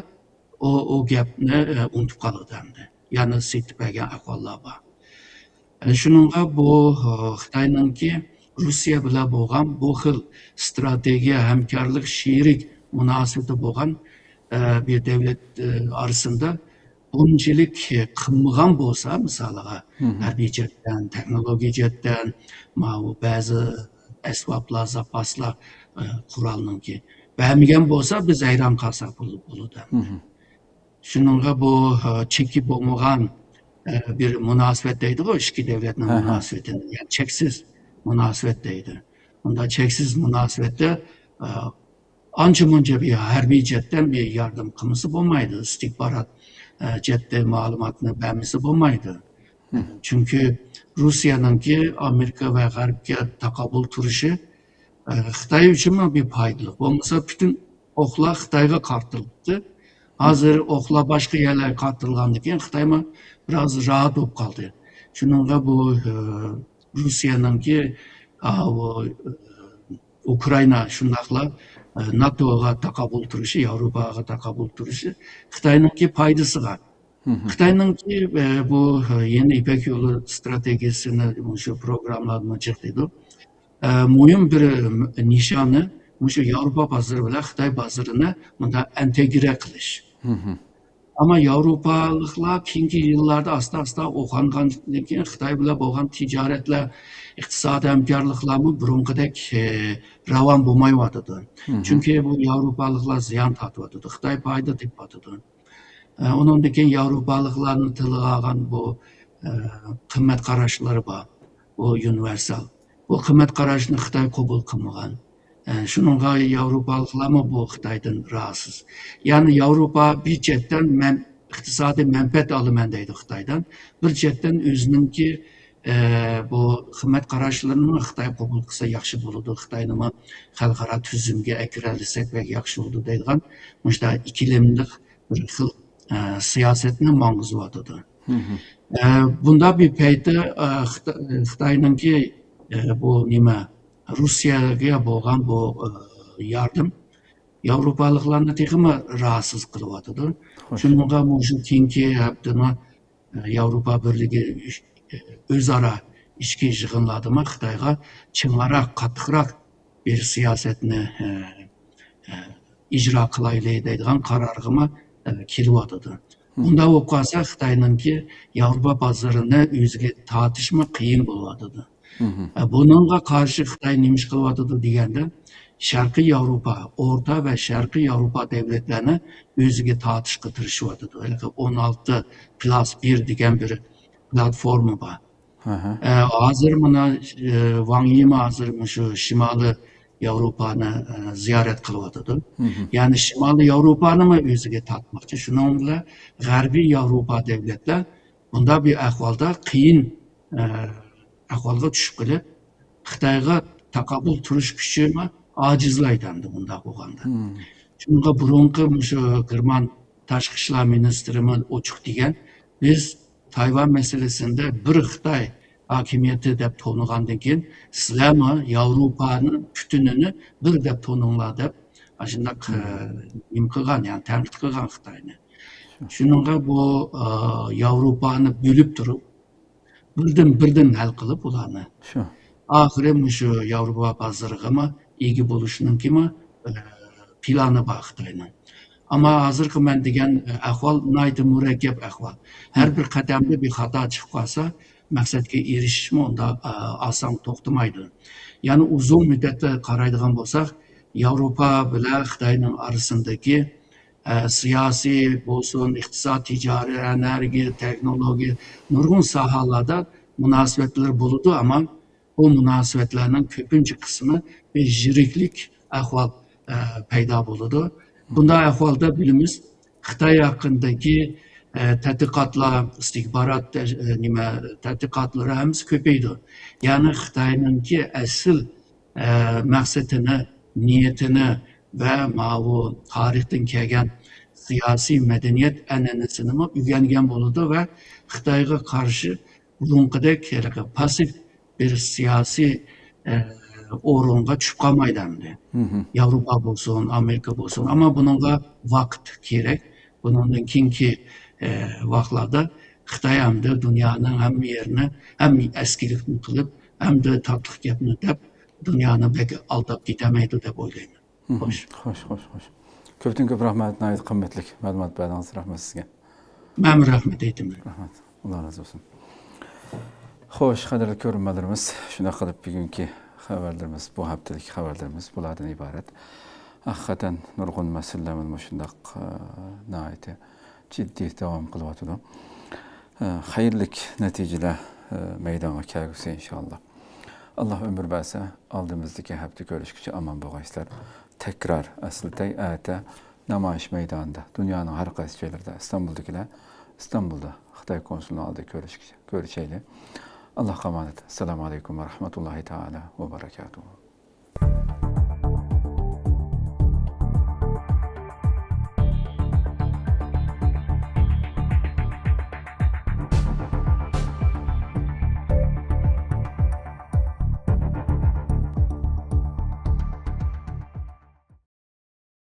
ئۇ، ئۇ گەپنى، ئە، ئۇنتۇپ قالىدۇ ئەمدى. يەنە سېتىپ بەرگەن ئەھۋاللار بار. ئە، شۇنىڭغا بۇ، ئە، خىتاينىڭكى روسىيە بىلەن بولغان بۇ خىل ئىستراتېگىيە، ھەمكارلىق، شېرىك مۇناسىۋىتى بولغان، ئە، بىر دەۋلەت، ئە، ئارىسىندا بۇنچىلىك قىلمىغان بولسا، مىسالىغا، ھەربىي جەھەتتىن، تېخنولوگىيە جەھەتتىن، ماۋۇ بەزى ئەسۋابلار، زاپاسلار، ئە، قورالنىڭكى بەرمىگەن بولسا، بىز ھەيران قالساق بولۇ-، بولىدۇ. شۇنىڭغا بۇ، ئە، چېكى بولمىغان، ئە، بىر مۇناسىۋەت دەيدىغۇ، ئىككى دەۋلەتنىڭ مۇناسىۋىتىنى، يەنى چەكسىز مۇناسىۋەت دەيدۇ. ئۇندا چەكسىز مۇناسىۋەتتە، ئە، ئانچە-مۇنچە بىر ھەربىي جەھەتتىن بىر ياردەم قىلمىسا بولمايدۇ، ئىستىخبارات، ئە، جەھەتتە مەلۇماتنى بەرمىسە بولمايدۇ. چۈنكى روسىيەنىڭكى ئامېرىكا ۋە غەربكە تاقابىل تۇرۇشى، ئە، خىتاي ئۈچۈنمۇ بىر پايدىلىق. بولمىسا پۈتۈن ئوقلار خىتايغا قارىتىلىپتۇ. ھازىر ئوقلار باشقا يەرلەرگە قارىتىلغاندىن كېيىن خىتايمۇ بىراز راھەت بولۇپ قالدى. شۇنىڭغا بۇ، ئە، روسىيەنىڭكى، ئا، بۇ، ئە، ئۇكرائىنا شۇنداقلا، ئە، ناتوغا تاقابىل تۇرۇشى، ياۋروپاغا تاقابىل تۇرۇشى خىتاينىڭكى پايدىسىغا. خىتاينىڭكى، ئە، بۇ، ئە، يېڭى يىپەك يولى ئىستراتېگىيەسىنى مۇشۇ پروگراممىلاردىمۇ جىق دېدۇق. ئە، مۇھىم بىر، ئە، نىشانى مۇشۇ ياۋروپا بازىرى بىلەن خىتاي بازىرىنى مۇنداق ئىنتېگرە قىلىش. ئەمما ياۋروپالىقلار كېيىنكى يىللاردا ئاستا-ئاستا ئوخانغاندىن كېيىن خىتاي بىلەن بولغان تىجارەتلەر، ئىقتىسادىي ھەمكارلىقلارمۇ بۇرۇنقىدەك، ئە، راۋان بولمايۋاتىدۇ. چۈنكى بۇ ياۋروپالىقلار زىيان تارتىۋاتىدۇ، خىتاي پايدا تېپىۋاتىدۇ. ئە، ئۇنىڭدىن كېيىن ياۋروپالىقلارنىڭ تىلغا ئالغان بۇ، ئە، قىممەت قاراشلىرى بار. بۇ ئۇنىۋېرسال. بۇ قىممەت قاراشنى خىتاي قوبۇل قىلمىغان. ئە، شۇنىڭغا ياۋروپالىقلارمۇ بۇ خىتايدىن رازىسىز. يەنى ياۋروپا بىر چەتتىن مەن ئىقتىسادىي مەنپەئەت ئالىمەن دەيدۇ خىتايدىن. بىر چەتتىن ئۆزىنىڭكى، ئە، بۇ قىممەت قاراشلىرىنىمۇ خىتاي قوبۇل قىلسا ياخشى بولىدۇ، خىتاينىمۇ خەلقئارا تۈزۈمگە ئەكىرەلىسەك بەك ياخشى بولىدۇ دەيدىغان مۇشۇنداق ئىكىلىملىق بىر خىل، ئە، سىياسەتنى ماڭغۇزۇۋاتىدۇ. ئە، بۇنداق بىر پەيتتە، ئە، خىتا-، خىتاينىڭكى، ئە، بۇ نېمە، روسىيەگە بولغان بۇ، ئە، ياردەم ياۋروپالىقلارنى تېخىمۇ راھەتسىز قىلىۋاتىدۇ. شۇنىڭغا مۇشۇ كېيىنكى ھەپتىنىڭ، ئە، ياۋروپا بىرلىكى ئۆزئارا ئىچكى يىغىنلاردىمۇ خىتايغا چىڭراق، قاتتىقراق بىر سىياسەتنى، ئە، ئە، ئىجرا قىلايلى دەيدىغان قارارغىمۇ، ئە، كېلىۋاتىدۇ. ئۇنداق بولۇپ قالسا، خىتاينىڭكى ياۋروپا بازىرىنى ئۆزىگە تارتىشمۇ قىيىن بولۇۋاتىدۇ. ئە، بۇنىڭغا قارشى خىتاي نېمە ئىش قىلىۋاتىدۇ دېگەندە، شەرقىي ياۋروپا، ئورتا ۋە شەرقىي ياۋروپا دۆلەتلەرنى ئۆزىگە تارتىشقا تىرىشىۋاتىدۇ. ھېلىقى ئون ئالتە پلۇس بىر دېگەن بىر پلاتفورما بار. ئە، ھازىر مانا، ئە، ۋاڭ يىمۇ ھازىر مۇشۇ شىمالىي ياۋروپانى، ئە، زىيارەت قىلىۋاتىدۇ. يەنى شىمالىي ياۋروپانىمۇ ئۆزىگە تارتماقچى. شۇنىڭ بىلەن غەربىي ياۋروپا دۆلەتلەر بۇنداق بىر ئەھۋالدا قىيىن، ئە، ئەھۋالغا چۈشۈپ قېلىپ، خىتايغا تاقابىل تۇرۇش كۈچىمۇ ئاجىزلايدۇ ئەمدى بۇنداق بولغاندا. شۇنىڭغا بۇرۇنقى مۇشۇ گېرمان تاشقى ئىشلار مىنىستىرىمۇ ئوچۇق دېگەن، بىز تايۋان مەسىلىسىندە بىر خىتاي ھاكىمىيىتى دەپ تونۇغاندىن كېيىن، سىلەرمۇ ياۋروپانىڭ پۈتۈنىنى بىر دەپ تونۇڭلار دەپ، ئاشۇنداق، ئە، نېمە قىلغان، يەنى تەنقىد قىلغان خىتاينى. شۇنىڭغا بۇ، ئە، ياۋروپانى بۆلۈپ تۇرۇپ، بىردىن، بىردىن ھەل قىلىپ ئۇلارنى. شۇ. ئاخىرى مۇشۇ ياۋروپا بازىرىغىمۇ ئىگە بولۇشنىڭكىمۇ، ئە، پىلانى بار خىتاينىڭ. ئەمما ھازىرقى مەن دېگەن، ئە، ئەھۋال ناھايىتى مۇرەككەپ ئەھۋال. ھەر بىر قەدەمدە بىر خاتا چىقىپ قالسا، مەقسەتكە ئېرىشىشمۇ ئۇنداق، ئە، ئاسان توختىمايدۇ. يەنى ئۇزۇن مۇددەتتە قارايدىغان بولساق، ياۋروپا بىلەن خىتاينىڭ ئارىسىندىكى ئە، سىياسىي بولسۇن، ئىقتىساد، تىجارەت، ئېنېرگىيە، تېخنولوگىيە، نۇرغۇن ساھەلەردە مۇناسىۋەتلەر بولىدۇ، ئەمما بۇ مۇناسىۋەتلەرنىڭ كۆپىنچە قىسمى بىر يىرىكلىك ئەھۋال، ئە، پەيدا بولىدۇ. بۇنداق ئەھۋالدا بىلىمىز، خىتاي ھەققىدىكى، ئە، تەتقىقاتلار، ئىستىخبارات، ئە، نېمە، تەتقىقاتلىرى ھەممىسى كۆپىيىدۇ. يەنى خىتاينىڭكى ئەسلى ئە، مەقسىتىنى، نىيىتىنى، ۋە ماۋۇ تارىختىن كەلگەن سىياسىي مەدەنىيەت ئەنئەنىسىنىمۇ ئۆگەنگەن بولىدۇ ۋە خىتايغا قارشى بۇرۇنقىدەك ھېلىقى پاسسىپ بىر سىياسىي، ئە، ئورۇنغا چۈشۈپ قالمايدۇ ئەمدى. ياۋروپا بولسۇن، ئامېرىكا بولسۇن. ئەمما بۇنىڭغا ۋاقىت كېرەك. بۇنىڭدىن كېيىنكى، ئە، ۋاقىتلاردا خىتاي ئەمدى دۇنيانىڭ ھەممە يېرىنى ھەم ئەسكىلىكنى قىلىپ، ھەمدە تاتلىق گەپنى دەپ، دۇنيانى بەك ئالداپ كېتەلمەيدۇ دەپ ئويلايمەن. خوش. خوش، خوش، خوش. كۆپتىن كۆپ رەھمەت، ناھايىتى قىممەتلىك مەلۇمات بەردىڭىز. رەھمەت سىزگە. مەنمۇ رەھمەت ئېيتىمەن. رەھمەت. ئاللا رازى بولسۇن. خوش، قەدىرلىك كۆرۈرمەنلىرىمىز، شۇنداق قىلىپ بۈگۈنكى خەۋەرلىرىمىز، بۇ ھەپتىلىك خەۋەرلىرىمىز بۇلاردىن ئىبارەت. ھەقىقەتەن نۇرغۇن مەسىلىلەر مانا مۇشۇنداق، ئە، ناھايىتى جىددىي داۋام قىلىۋاتىدۇ. ئە، خەيرلىك نەتىجىلەر، ئە، مەيدانغا كەلگۈسى ئىنشاللا. ئاللا ئۆمۈر بەرسە، ئالدىمىزدىكى ھەپتە كۆرۈشكىچە ئامان بولغايسىلەر. تەكرار ئەسلىتەي، ئەتە نامايىش مەيدانىدا، دۇنيانىڭ ھەر قايسى جايلىرىدا، ئىستانبۇلدىكىلەر ئىستانبۇلدا خىتاي كونسۇلىنىڭ ئالدىدا كۆرۈشكىچە، كۆرۈشەيلى. ئاللاھقا ئامانەت. ئەسسالامۇ ئەلەيكۇم ۋە رەھمەتۇللاھى تائالا ۋە بەرەكاتۇھۇ.